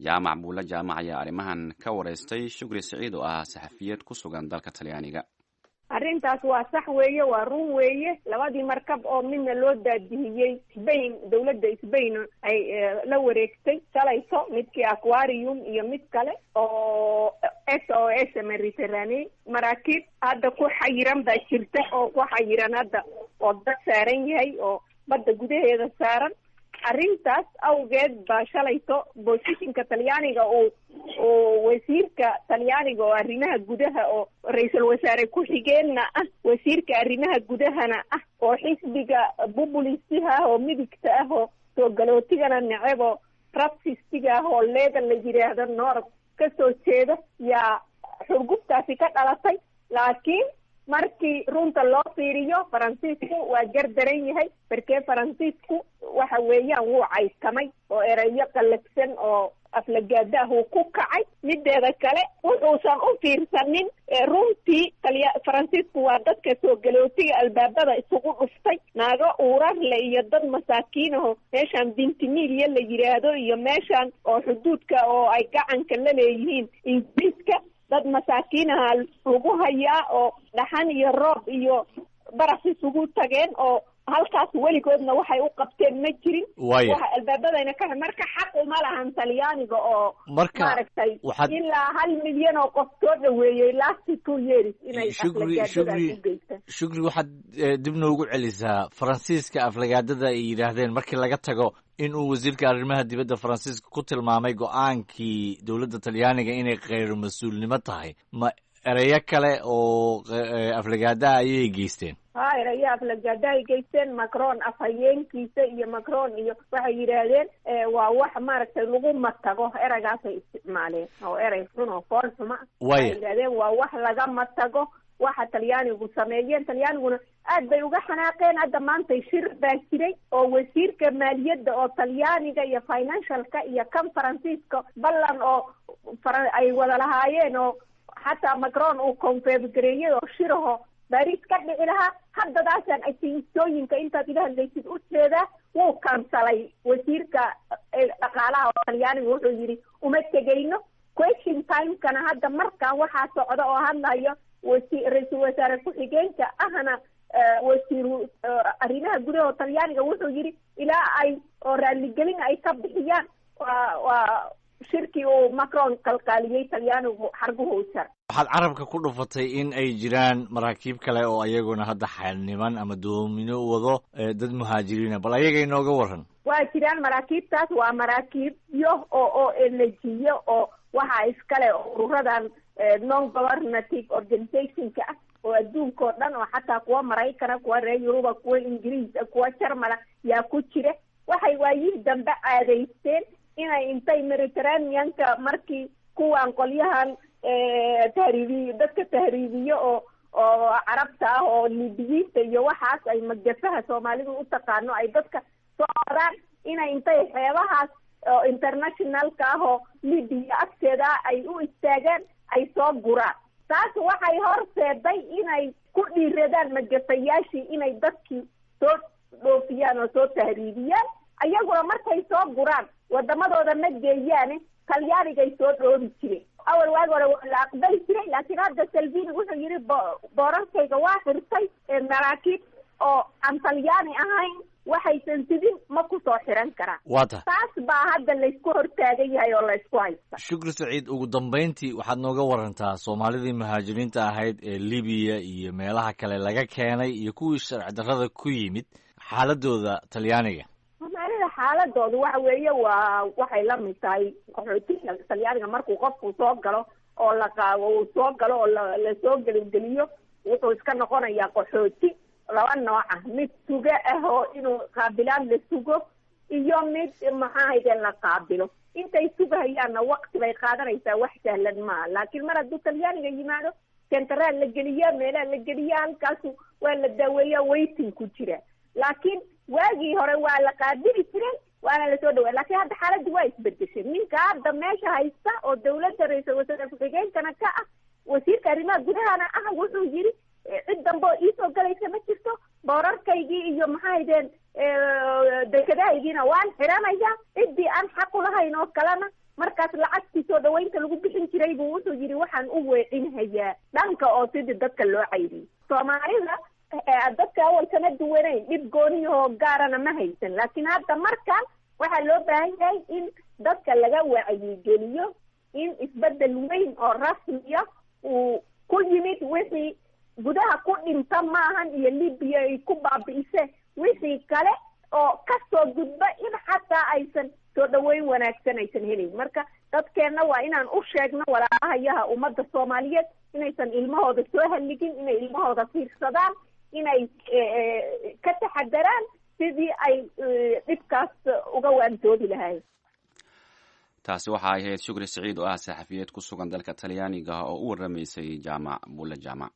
Jaamac Buulle Jaamac ayaa arrimahan ka wareystay Shukri Siciid oo ah saxafiyad ku sugan dalka Talyaaniga. Arrintaas waa sax weeye, waa run weeye. Labadii markab oo midna loo daadihiyey Sbain, dawladda Sbain ay la wareegtay shalayto, midkii Aquarium iyo mid kale oo SOS Mediterranean, maraakiib hadda ku xayiran baa jirta oo ku xayiran hadda oo dad saaran yahay oo badda gudaheeda saaran. Arrintaas awgeed baa shalayto positionka Talyaaniga uu wasiirka Talyaaniga oo arrimaha gudaha, oo ra-iisul wasaare ku-xigeenna ah, wasiirka arrimaha gudahana ah, oo xisbiga populistiha ah oo midigta ah oo soo galootigana neceb oo rabsistiga ah oo leeda la yidhaahdo North kasoo jeeda, yaa xurgubtaasi ka dhalatay. Laakiin markii runta loo fiiriyo, Faransiisku waa gardaran yahay. Markee Faransiisku waxa weeyaan wuu caysamay oo erayo qallafsan oo aflagaada ah uu ku kacay. Mideeda kale, wuxuusan u fiirsanin runtii Faransiisku waa dadka soo galootiga albaabada isugu dhuftay, naago uurarle iyo dad masaakiinaho meeshaan Ventimiglia la yidhaahdo iyo meeshaan oo xuduudka oo ay gacanka la leeyihiin Ingiriiska, dad masaakiinaha lagu hayaa oo dhaxan iyo roob iyo baraf isugu tageen, oo halkaas weligoodna waxay u qabteen ma jirin. Waxa albaabadayna ka marka xaq uma lahan Talyaaniga oo maaragtay ilaa 1 milyan oo qof soo dhaweeyey last 2 years inay aflagaadadaas u geystaan. Shukri, waxaad dib noogu celisaa Faransiiska aflagaadada ay yidhaahdeen, markii laga tago in uu wasiirka arrimaha dibadda Faransiiska ku tilmaamay go-aankii dowladda Talyaaniga inay kheyr mas-uulnimo tahay, ma ereyo kale oo aflagaadaha ayay geysteen? Ha, erayo aflagaada ay geysteen. Macron afhayeenkiisa iyo Macron iyo waxay yidhaahdeen waa wax maaragtay lagu matago. Ereygaasay isticmaaleen oo erey xun oo fool xuma. Waxay yidhahdeen waa wax laga matago waxa Talyaanigu sameeyeen. Talyaaniguna aad bay uga xanaaqeen. Hadda maantay shir baa jiray oo wasiirka maaliyadda oo Talyaaniga iyo financialka iyo kan Faransiiska ballan oo ay wada lahaayeen oo xataa Macron uu confirm gareeyay oo shiraho. Baris ka dhici lahaa. Haddadaasaan ajiisooyinka intaad ila hadlaysid u jeedaa, wuu kansalay wasiirka dhaqaalaha oo Talyaaniga, wuxuu yidhi uma tegayno. Question timekana hadda markan waxaa socda oo hadlayo ra-iisul wasaare ku-xigeenka ahna wasiiru arrimaha gudaha oo Talyaaniga, wuxuu yidhi ilaa ay oo raaligelin ay ka bixiyaan waa shirkii uu Macron qalqaaliyey, Talyaanigu xarguhu u jar. Waxaad carabka ku dhufatay in ay jiraan maraakiib kale oo ayaguna hadda xaniman ama doomino wado dad muhaajiriina, bal ayaga inooga waran. Waa jiraan maraakiibtaas, waa maraakiibyo oo elejiyo oo waxaa iskale ururadan non governative organizationka ah oo adduunka oo dhan, oo xataa kuwa Maraykana, kuwa reer Yuruba, kuwa Ingiriis, kuwa Jarmala yaa ku jira. Waxay waayihii dambe caadaysteen inay intay Mediterraneanka markii kuwan qolyahan tahriibiy dadka tahriibiyo oo Carabta ah oo Libiyiinta iyo waxaas ay magafaha Soomaalidu u taqaano ay dadka soo wadaan, inay intay xeebahaas oo internationalka ah oo Libiya agteeda ay u istaagaan, ay soo guraan. Taas waxay horseeday inay ku dhiiradaan magafayaashii inay dadkii soo dhoofiyaan oo soo tahriibiyaan. Ayaguna markay soo guraan wadamadooda ma geeyaane, Talyaanigay soo dhoobi jireen. Awal waagi hore waa la aqbali jiray, laakiin hadda Salvini wuxuu yidhi boorarkayga waa xirtay, maraakiib oo aan Talyaani ahayn waxaysan sidin ma kusoo xiran karaan. Waa ta Taas baa hadda laysku hortaagan yahay oo laysku haysta. Shukri Saciid, ugu dambayntii waxaad nooga warantaa Soomaalidii muhaajiriinta ahayd ee Libiya iyo meelaha kale laga keenay iyo kuwii sharci darrada ku yimid, xaaladooda Talyaaniga. Soomaalida xaaladoodu waxa weeye waa waxay la mid tahay qaxootiga Talyaaniga. Markuu qofku soo galo oo la qaabo uu soo galo oo lasoo gelingeliyo, wuxuu iska noqonayaa qaxooti laba nooc ah: mid sugo ah oo inuu qaabilaan la sugo, iyo mid maxaahayden la qaabilo. Intay sugahayaanna waqti bay qaadanaysaa, wax sahlan maaha. Laakiin mar hadduu Talyaaniga yimaado, sentaraal la geliya, meelaha la geliya, halkaasu waa la daaweeya, waiting ku jira. Laakiin waagii hore waa la qaabili jiray, waana lasoo dhawaa, laakiin hadda xaaladdu waa isbedeshay. Ninka hadda meesha haysta oo dawladda ra-iisul wasaare ku-xigeenkana ka ah, wasiirka arrimaha gudahana ah, wuxuu yidhi cid dambe oo iisoo galaysa ma jirto, boorarkaygii iyo maxahaydeen dekedahaygiina waan xiranaya, ciddii aan xaq ulahayn oo kalena markaas lacagtii soo dhaweynta lagu bixin jiray buu wuxuu yidhi waxaan u weecinhayaa dhanka oo sidii dadka loo cayriyey. Soomaalida dadka awal kama duwanayn, dhib gooniyahoo gaarana ma haysan, laakiin hadda markan waxaa loo baahan yahay in dadka laga wacyigeliyo in isbedel weyn oo rasmiya uu ku yimid. Wixii gudaha ku dhinta maahan iyo Libiya ay ku baabi'ise, wixii kale oo kasoo gudba in xataa aysan soo dhaweyn wanaagsan aysan helayn. Marka dadkeenna waa inaan u sheegno walaalahayaha ummadda Soomaaliyeed inaysan ilmahooda soo halligin, inay ilmahooda fiirsadaan, inay ka taxadaraan sidii ay dhibkaas uga waantoobi lahayd. Taasi waxa ay ahayd Shukri Saciid oo ah saxafiyeed ku sugan dalka Talyaaniga oo u waramaysay Jaamac Bulle Jaamac.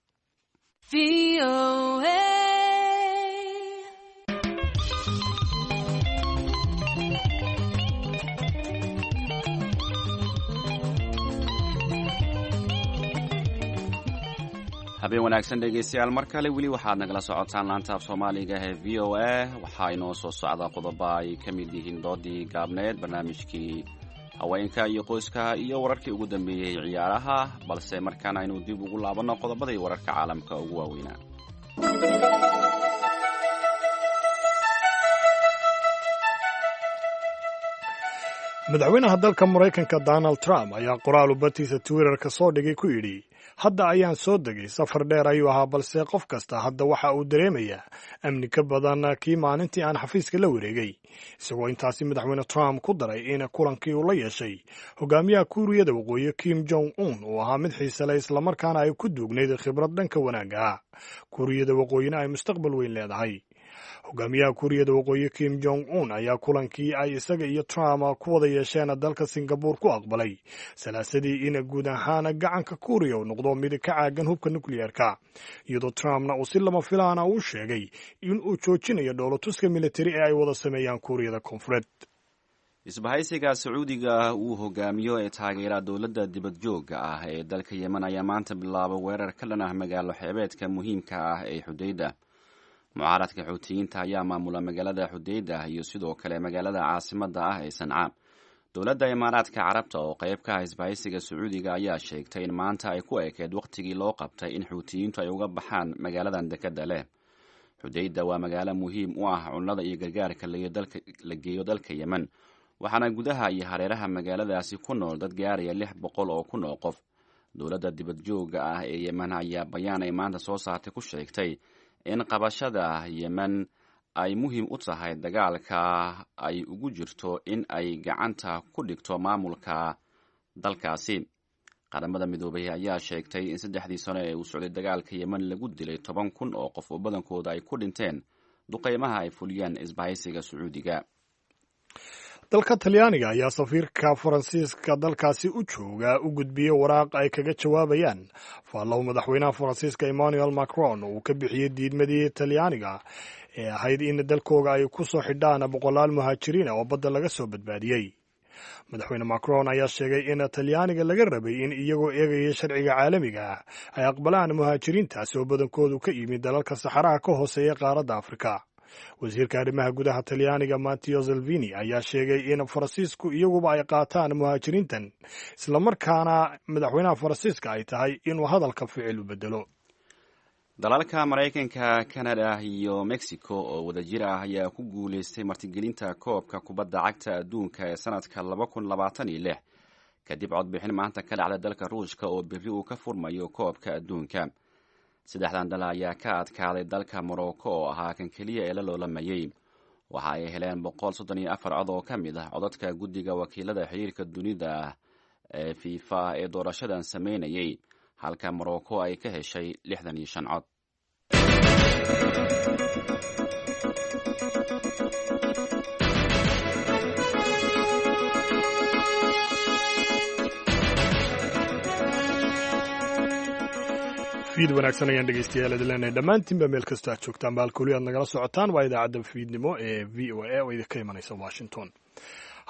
Habeen wanaagsan dhegeystayaal mar kale. Weli waxaad nagala socotaan laanta af Soomaaliga ee VOA. Waxaa inoo soo socda qodobo ay ka mid yihiin doodii gaabneed, barnaamijkii haweenka iyo qoyska iyo wararkii ugu dambeeyey ciyaaraha, balse markaan aynu dib ugu laabanno qodobadii wararka caalamka ugu waaweynaa. Madaxweynaha dalka Maraykanka Donald Trump ayaa qoraal uu bartiisa Twitterka soo dhigay ku yidhi hadda ayaan soo degay, safar dheer ayuu ahaa, balse qof kasta hadda waxa uu dareemayaa amni ka badan kii maalintii aan xafiiska la wareegay, isagoo intaasi madaxweyne Trump ku daray in kulankii uu la yeeshay hogaamiyaha Kuuriyada Waqooyi Kim Jong Un uu ahaa mid xiise leh, islamarkaana ay ku duugnayd khibrad dhanka wanaagga ah, Kuuriyada Waqooyina ay mustaqbal weyn leedahay. Hogaamiyaha Kuuriyada Waqooyi Kim Jong Un ayaa kulankii ay isaga iyo Trump ku wada yeesheen dalka Singabore ku aqbalay salaasadii in guud ahaan gacanka Kuuriya uu noqdo mid ka caagan hubka nukliyeerka, iyadoo Trumpna uu si lama filaana u sheegay in uu joojinayo dhoolotuska militari ee ay wada sameeyaan Kuuriyada Koonfureed. Isbahaysiga Sacuudiga uu hogaamiyo ee taageera dowladda dibadjoogga ah ee dalka Yemen ayaa maanta bilaabay weerar ka dhan ah magaalo xeebeedka muhiimka ah ee Xudayda. Mucaaradka Xuutiyiinta ayaa maamula magaalada Xudayda iyo sidoo kale magaalada caasimadda ah ee Sanca. Dowladda Imaaraadka Carabta oo qayb ka ah isbahaysiga Sacuudiga ayaa sheegtay in maanta ay ku ekeyd wakhtigii loo qabtay in Xuutiyiintu ay uga baxaan magaaladan dekedda leh. Xudayda waa magaalo muhiim u ah cunnada iyo gargaarka la geeyo dalka Yemen, waxaana gudaha iyo hareeraha magaaladaasi ku nool dad gaaraya 600,000 oo qof. Dowladda dibadjoogga ah ee Yemen ayaa bayaan ay maanta soo saartay ku sheegtay in qabashada Yemen ay muhiim u tahay dagaalka ay ugu jirto in ay gacanta ku dhigto maamulka dalkaasi. Qaramada Midoobay ayaa sheegtay in 3dii sano ee uu socday dagaalka Yemen lagu dilay 10,000 oo qof oo badankooda ay ku dhinteen duqeymaha ay fuliyaan isbahaysiga Sacuudiga. Dalka Talyaaniga ayaa safiirka Faransiiska dalkaasi u jooga u gudbiyey waraaq ay kaga jawaabayaan faallow madaxweynaha Faransiiska Emmanuel Macron uu ka bixiyey diidmadii Talyaaniga ee ahayd in dalkooga ay ku soo xidhaan boqolaal muhaajiriin oo badda laga soo badbaadiyey. Madaxweyne Macron ayaa sheegay in Talyaaniga laga rabay in iyagoo eegaya sharciga caalamiga ah ay aqbalaan muhaajiriintaasi oo badankoodu ka yimid dalalka saxaraha ka hooseeya qaaradda Afrika. Wasiirka arrimaha gudaha Talyaaniga Matteo Salvini ayaa sheegay in Faransiisku iyaguba ay qaataan muhaajiriintan, islamarkaana madaxweynaha Faransiiska ay tahay inuu hadalka ficil u bedelo. Dalalka Maraykanka, Canada iyo Mexico oo wadajir ah ayaa ku guuleystay martigelinta koobka kubadda cagta adduunka ee sanadka 2026, kadib codbixin maanta ka dhacda dalka Ruushka oo berri uu ka furmayo koobka adduunka. Saddexdan dal ayaa ka adkaaday dalka Morocco oo ahaa kan keliya ee la loolamayey. Waxa ay heleen 134 cod oo ka mid ah codadka guddiga wakiilada xiriirka dunida ee FIFA ee doorashadan sameynayay, halka Morocco ay ka heshay 65 cod. Fiid wanaagsan ayaan dhegeystayaal idin leenahay dhammaantiinba meel kastoo aad joogtaan. Baalkooli aad nagala socotaan waa idaacadda fiidnimo ee VOA oo idinka imanaysa Washington.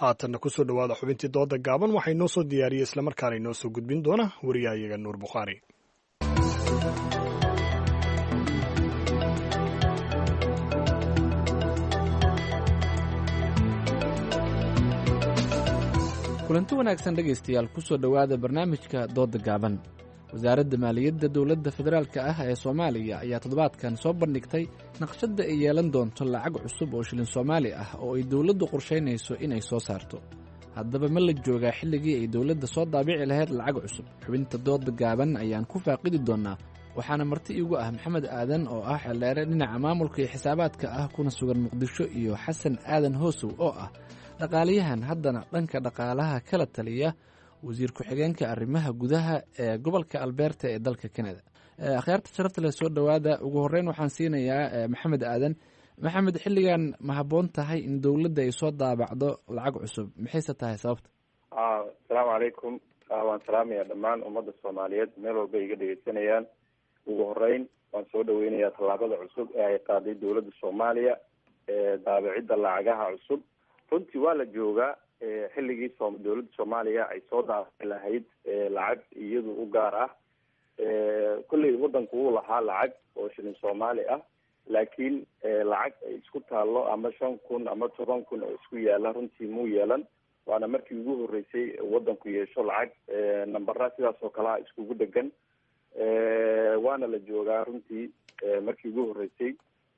Haatanna kusoo dhowaada xubintii dooda gaaban. Waxaa inoo soo diyaariyey islamarkaana inoo soo gudbin doona wariyahayaga Nuur Bukhaari. Kulanti wanaagsan dhegaystayaal, kusoo dhowaada barnaamijka dooda gaaban. Wasaaradda maaliyadda dowladda federaalka ah ee Soomaaliya ayaa toddobaadkan soo bandhigtay naqshadda ay yeelan doonto lacag cusub oo shilin Soomaali ah oo ay dowladdu qorshaynayso inay soo saarto. Haddaba ma la joogaa xilligii ay dowladda soo daabici lahayd lacag cusub? Xubinta dooda gaaban ayaan ku faaqidi doonnaa, waxaana marti iigu ah Maxamed Aadan oo ah xeeldheere dhinaca maamulka iyo xisaabaadka ah kuna sugan Muqdisho, iyo Xasan Aadan Hoosow oo ah dhaqaaliyahan haddana dhanka dhaqaalaha kala taliya wasiir ku-xigeenka arrimaha gudaha ee gobolka Alberta ee dalka Canada. Akhyaarta sharafta leh, soo dhowaada. Ugu horreyn waxaan siinayaa Maxamed Aadan. Maxamed, xilligan ma habboon tahay in dowladda ay soo daabacdo lacag cusub? Maxayse tahay sababta? Asalaamu calaykum. Waan salaamayaa dhammaan ummadda Soomaaliyeed meel walba iga dhegeysanayaan. Ugu horeyn waan soo dhaweynayaa tallaabada cusub ee ay qaaday dowladda Soomaaliya ee daabacidda lacagaha cusub. Runtii waa la joogaa xilligii dowladda Soomaaliya ay soo daabici lahayd lacag iyadu u gaar ah. Kolley waddanku wuu lahaa lacag oo shilin Soomaali ah, laakiin lacag ay isku taallo ama 5,000 ama 10,000 oo isku yaala runtii muu yeelan. Waana markii ugu horreysay waddanku yeesho lacag nambara sidaas oo kalea iskugu dhegan. Waana la joogaa runtii markii ugu horreysay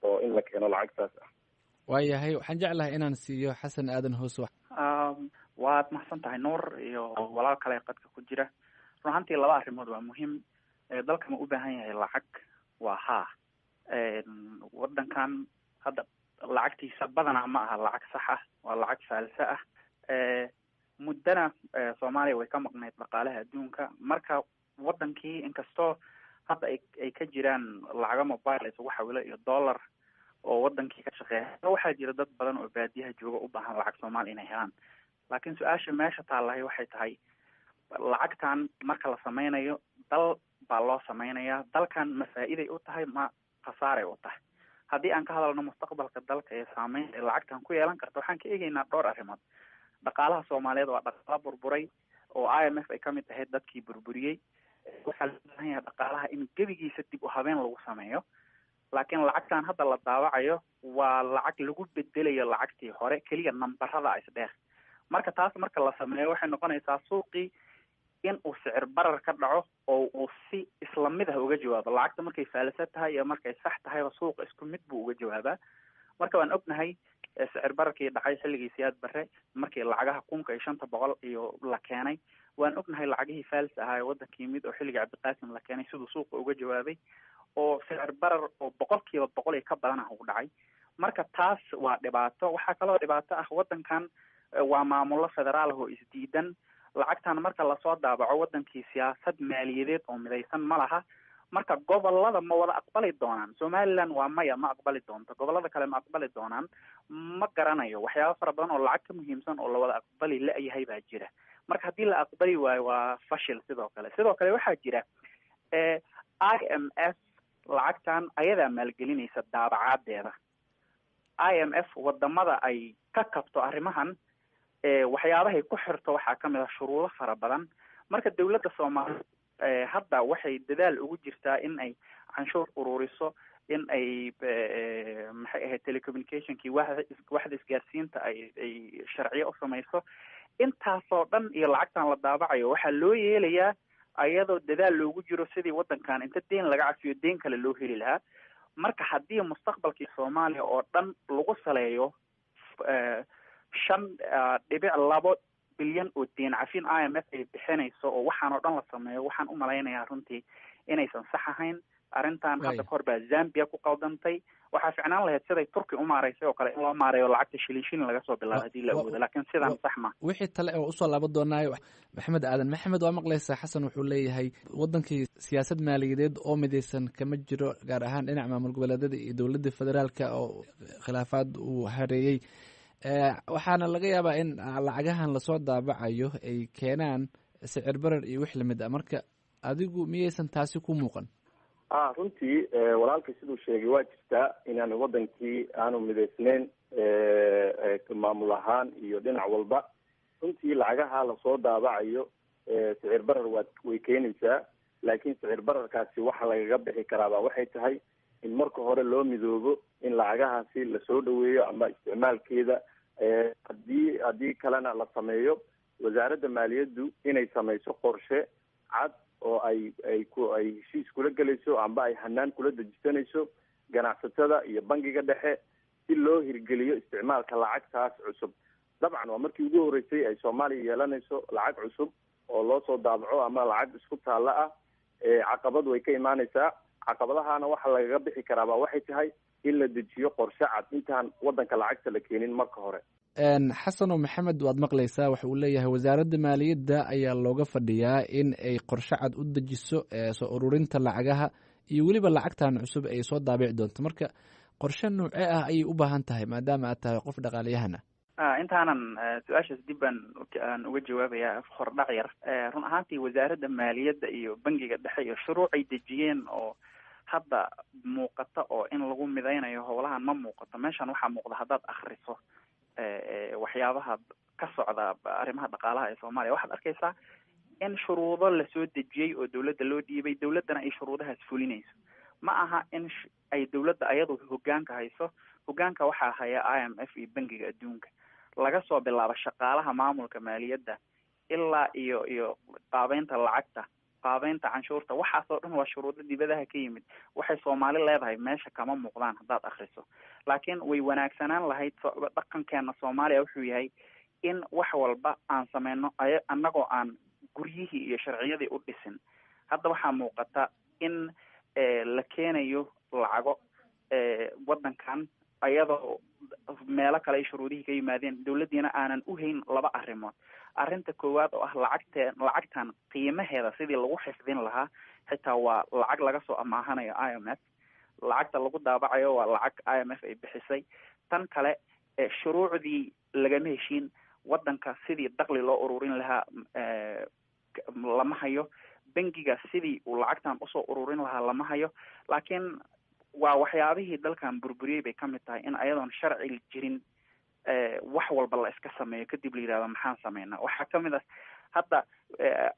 oo in la keeno lacagtaas ah. Waayahay, waxaan jeclahay inaan siiyo Xasan Aadan Hoos. Waad mahadsan tahay Nuur iyo walaal kale qadka ku jira. Run ahaantii laba arrimood waa muhiim. Dalka ma u baahan yahay lacag? Waa haa. Wadankan hadda lacagtiisa badanaa ma aha lacag sax ah, waa lacag faalse ah. Muddana Soomaaliya way ka maqnayd dhaqaalaha adduunka. Marka wadankii inkastoo hadda ay ka jiraan lacago mobile isugu xawilo iyo dollar oo wadankii ka shaqeeya, waxaa jira dad badan oo baadiyaha jooga u baahan lacag Soomaali inay helaan. Laakiin su-aasha meesha taallahay waxay tahay, lacagtan marka la sameynayo dal baa loo sameynayaa, dalkan ma faa'iiday u tahay ma khasaaray u tahay? Haddii aan ka hadalno mustaqbalka dalka ee saameynta ay lacagtan ku yeelan karto, waxaan ka eegeynaa dhowr arrimood. Dhaqaalaha Soomaaliyeed waa dhaqaalo burburay oo IMF ay kamid ahayd dadkii burburiyey. Waxaa loo baahan yahay dhaqaalaha in gebigiisa dib u habeen lagu sameeyo, laakiin lacagtan hadda la daawacayo waa lacag lagu bedelayo lacagtii hore keliya, nambarada isdheer. Marka taas marka la sameeyo, waxay noqonaysaa suuqii in uu sicir barar ka dhaco oo uu si isla mid ah uga jawaabo. Lacagta markay faalisa tahay iyo markay sax tahayba suuqa isku mid buu uga jawaabaa. Marka waan ognahay sicir bararkii dhacay xilligii Siyaad Barre, markii lacagaha 1500 iyo la keenay. Waan ognahay lacagihii faalis ahaa ee wadankii mid oo xilligii Cabdiqaasim la keenay siduu suuqa uga jawaabay, oo sicir barar oo 100% iyo ka badan ah ugu dhacay. Marka taas waa dhibaato. Waxaa kaloo dhibaato ah, wadankan waa maamullo federaal ah oo isdiidan. Lacagtan marka lasoo daabaco, wadankii siyaasad maaliyadeed oo midaysan ma laha. Marka gobolada ma wada aqbali doonaan? Somaliland waa maya, ma aqbali doonto. Gobolada kale ma aqbali doonaan? Ma garanayo. Waxyaaba fara badan oo lacag ka muhiimsan oo lawada aqbali la-yahay baa jira. Marka haddii la aqbali waayo, waa fashil. Sidoo kale waxaa jira IMF lacagtan ayadaa maalgelinaysa daabacaadeeda. IMF wadamada ay ka kabto arrimahan waxyaabahay ku xirto waxaa kamid ah shuruudo fara badan. Marka dawladda Soomaaliya hadda waxay dadaal ugu jirtaa in ay canshuur ururiso, in ay, maxay ahayd, telecommunicationkii, waxda isgaarsiinta ay sharciyo u samayso. Intaasoo dhan iyo lacagtan la daabacayo waxaa loo yeelayaa ayadoo dadaal loogu jiro sidii wadankan inta deen laga cafiyo deen kale loo heli lahaa. Marka haddii mustaqbalkii Soomaaliya oo dhan lagu saleeyo 5.2 bilyan oo deen cafin IMF ay bixinayso oo waxaan oo dhan la sameeyo, waxaan u malaynayaa runtii inaysan sax ahayn arrintan. Hadda kahor baa Zambia ku qaldantay. Waxaa ficnaan lahayd siday Turki u maaraysay oo kale in loo maareeyo, lacagta shilin shilin laga soo bilaabo haddii la awoodo, laakiin sidan sax ma Wixii tale oo usoo laaban doonaayo Maxamed Aadan. Maxamed, waa maqlaysaa, Xasan wuxuu leeyahay wadankii siyaasad maaliyadeed oo midaysan kama jiro, gaar ahaan dhinaca maamul goboleedyada iyo dowladda federaalka oo khilaafaad uu hareeyey. Waxaana laga yaabaa in lacagahan lasoo daabacayo ay keenaan sicir barar iyo wix lamid ah. Marka adigu miyaysan taasi ku muuqan? Runtii walaalkay siduu sheegay waa jirtaa inaanu wadankii aanu midaysnayn maamul ahaan iyo dhinac walba. Runtii lacagaha lasoo daabacayo sicir barar way keenaysaa, laakiin sicir bararkaasi waxa lagaga bixi karaaba waxay tahay in marka hore loo midoobo in lacagahaasi lasoo dhaweeyo ama isticmaalkeeda. Haddii kalena la sameeyo, wasaaradda maaliyaddu inay samayso qorshe cad oo ay heshiis kula gelayso amba ay hanaan kula dejisanayso ganacsatada iyo bangiga dhexe si loo hirgeliyo isticmaalka lacagtaas cusub. Dabcan waa markii ugu horreysay ay Soomaaliya yeelanayso lacag cusub oo loo soo daabaco ama lacag isku taalla ah. Caqabad way ka imaanaysaa. Caqabadahana waxa lagaga bixi karaaba waxay tahay in la dejiyo qorshe cad intaan wadanka lacagta la keenin marka hore. Xasano Maxamed, waad maqlaysaa waxa uu leeyahay. Wasaaradda maaliyadda ayaa looga fadhiyaa in ay qorshe cad u dejiso soo ururinta lacagaha iyo weliba lacagtan cusub ay soo daabici doonto. Marka qorshe noocee ah ayay u baahan tahay, maadaama aad tahay qof dhaqaaliyahana? Intaanan su-aashaas dib baan aan uga jawaabaya, hordhac yar. Run ahaantii wasaaradda maaliyadda iyo bangiga dhexe iyo shuruucay dejiyeen oo hadda muuqata oo in lagu midaynayo howlahan ma muuqato. Meeshan waxaa muuqda, haddaad akriso waxyaabaha ka socda arrimaha dhaqaalaha ee Soomaaliya, waxaad arkaysaa in shuruudo lasoo dejiyey oo dawladda loo dhiibay, dawladdana ay shuruudahaas fulinayso. Ma aha in ay dawladda ayadu hoggaanka hayso. Hoggaanka waxaa haya IMF iyo Bangiga Adduunka, laga soo bilaabo shaqaalaha maamulka maaliyadda ilaa iyo qaabeynta lacagta, qaabeynta canshuurta. Waxaasoo dhan waa shuruudo dibadaha ka yimid. Waxay Soomaali leedahay meesha kama muuqdaan haddaad akriso. Laakiin way wanaagsanaan lahayd. Dhaqankeena Soomaaliya wuxuu yahay in wax walba aan sameyno annagoo aan guryihii iyo sharciyadii u dhisin. Hadda waxaa muuqata in la keenayo lacago waddankan ayadoo meelo kale ay shuruudihii ka yimaadeen, dawladdiina aanan u hayn laba arrimood. Arrinta koowaad oo ah lacagte lacagtan qiimaheeda sidii lagu xifdin lahaa, xitaa waa lacag laga soo amaahanayo IMF, lacagta lagu daabacayo waa lacag IMF ay bixisay. Tan kale, shuruucdii lagama heshiin. Waddanka sidii dakli loo ururin lahaa lama hayo. Bangiga sidii uu lacagtan usoo ururin lahaa lama hayo. Laakiin waa waxyaabihii dalkan burburiyey bay kamid tahay in ayadoon sharci jirin. wax walba la iska sameeyo kadib la yidhahdo maxaan sameynaa. Waxaa kamid ah hadda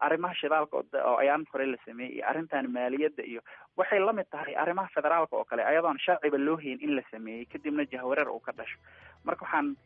arrimaha shidaalka oo ayaan hore la sameeyey, iyo arrintan maaliyadda, iyo waxay lamid tahay arrimaha federaalka oo kale, ayadoon sharciba loo hayn in la sameeyey kadibna jahwareer uu ka dhasho. Marka waxaan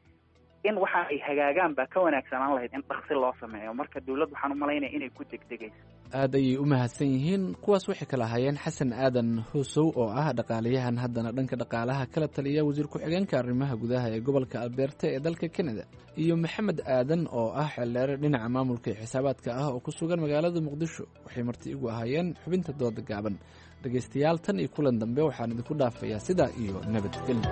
in waxa ay hagaagaan baa ka wanaagsanaan lahayd in dhaqsi loo sameeyo. Marka dawladdu waxaan umalaynaya inay ku degdegayso. Aad ayay u mahadsan yihiin kuwaas. Waxay kala ahaayeen Xasan Aadan Hoosow oo ah dhaqaaliyahan haddana dhanka dhaqaalaha kala taliya wasiir ku-xigeenka arrimaha gudaha ee gobolka Alberta ee dalka Canada, iyo Maxamed Aadan oo ah xeeldheere dhinaca maamulka iyo xisaabaadka ah oo ku sugan magaalada Muqdisho. Waxay marti igu ahaayeen xubinta dooda gaaban. Dhegaystayaal, tan iyo kulan dambe waxaan idinku dhaafayaa sidaa iyo nabadgelyo.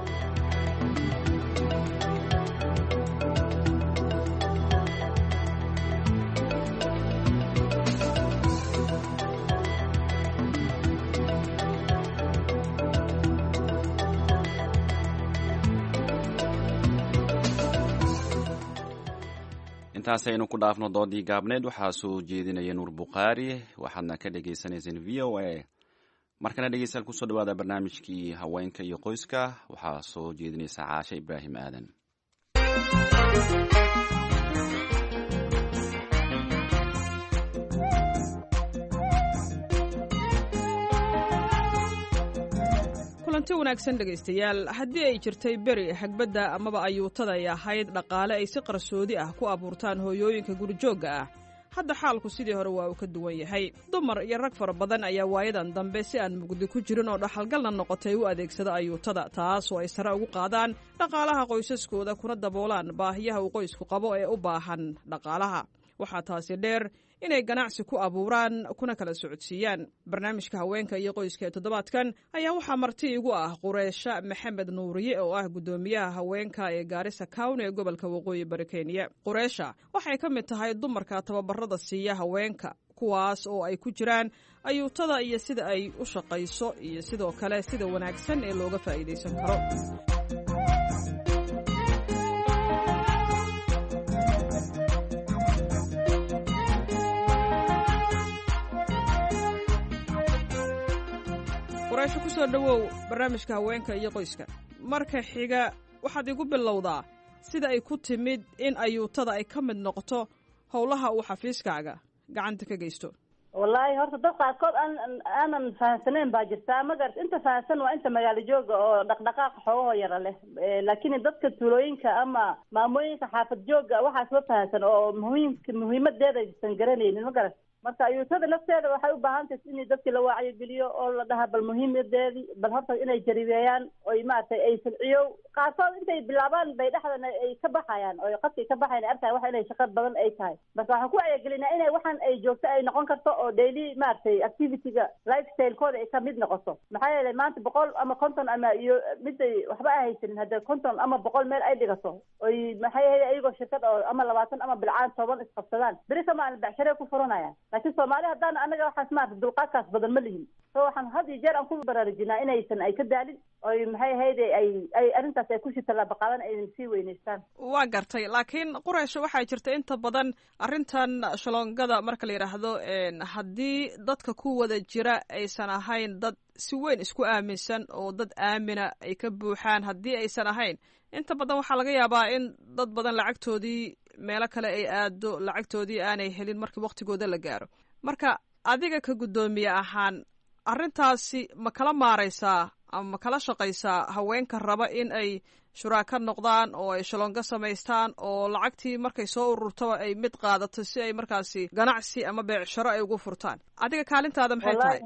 Intaasaynu ku dhaafno doodii gaabneed. Waxaa soo jeedinaya Nuur Bukhaari, waxaadna ka dhagaysanayseen VOA. Markana dhegeystayaal, kusoo dhawaada barnaamijkii haweenka iyo qoyska. Waxaa soo jeedinaysa Caashe Ibraahim Aadan. Kulanti wanaagsan dhegaystayaal. Haddii ay jirtay beri xagbadda amaba ayuutada ay ahayd dhaqaale ay si qarsoodi ah ku abuurtaan hooyooyinka gurijoogga ah, hadda xaalku sidii hore waa uu ka duwan yahay. Dumar iyo rag fara badan ayaa waayadan dambe si aan mugdi ku jirin oo dhaxalgalna noqotay u adeegsada ayuutada, taas oo ay sare ugu qaadaan dhaqaalaha qoysaskooda kuna daboolaan baahiyaha uu qoysku qabo ee u baahan dhaqaalaha. Waxaa taasi dheer inay ganacsi ku abuuraan kuna kala socodsiiyaan. Barnaamijka haweenka iyo qoyska ee toddobaadkan ayaa waxaa marti igu ah Qureysha Maxamed Nuuriye oo ah guddoomiyaha haweenka ee Gaarisa County ee gobolka Waqooyi Bari Kenya. Qureysha waxay ka mid tahay dumarka tababarada siiya haweenka, kuwaas oo ay ku jiraan ayuutada iyo sida ay u shaqayso iyo sidoo kale sida wanaagsan ee looga faa'iidaysan karo. Quraysho, ku soo dhowow barnaamijka haweenka iyo qoyska. Marka xiga, waxaad igu bilowdaa sida ay ku timid in ayuutada ay ka mid noqoto howlaha uu xafiiskaaga gacanta ka geysto. Wallaahi horta dad qaarkood aan aanan fahamsanayn baa jirtaa, ma garat. Inta fahamsan waa inta magaalo jooga oo dhaqdhaqaaqa xoogahoo yara leh, laakiin dadka tuulooyinka ama maamooyinka xaafad jooga waxaas ma fahamsan oo muhiimka muhiimadeeda aysan garanaynin, ma garat. Marka ayuutada nafteeda waxay u baahan tahay in dadki la wacyigeliyo oo la dhaha bal muhiimadeedii, bal horta inay jaribeeyaan oy maaragtay ay silciyo. Qaarkood intay bilaabaan bay dhexdana ay ka baxayaan oo qadkay ka baxayan ay arkayan waxa inay shaqo badan ay tahay. Marka waxaan ku wacyigelinaa inay waxaan ay joogto ay noqon karto oo daily maaragtay activity-ga lifestyle-kooda ay kamid noqoto. Maxaa yeelay maanta 100 ama 50 ama iyo miday waxba ay haysanin, hadda 50 ama 100 meel ay dhigato oy maxay ahayd ayagoo shirkad oo ama 20 ama bilcaan 10 isqabsadaan, beri kama aan becshare ku furanayaan. Laakiin Soomaali haddaan anaga waxaas maarata dulqaadkaas badan ma lihin. So waxaan had iyo jeer aan ku baraarujinaa inaysan ay ka daalin oy maxay ahayde ay arrintaas ay kusii tallaabo qaadan, aynan sii weynaystaan. Waa gartay, laakiin Quraysho, waxaa jirta inta badan arrintan shaloongada marka la yidhaahdo, haddii dadka ku wada jira aysan ahayn dad si weyn isku aaminsan oo dad aamina ay ka buuxaan, haddii aysan ahayn, inta badan waxaa laga yaabaa in dad badan lacagtoodii meelo kale ay aado, lacagtoodii aanay helin markii waktigooda la gaaro. Marka adiga ka guddoomiye ahaan, arrintaasi ma kala maaraysaa ama ma kala shaqaysaa haweenka raba in ay shuraaka noqdaan oo ay shalongo samaystaan oo lacagtii markay soo ururtaba ay mid qaadato si ay markaasi ganacsi ama beecsharo ay ugu furtaan? Adiga kaalintaada maxay tahay?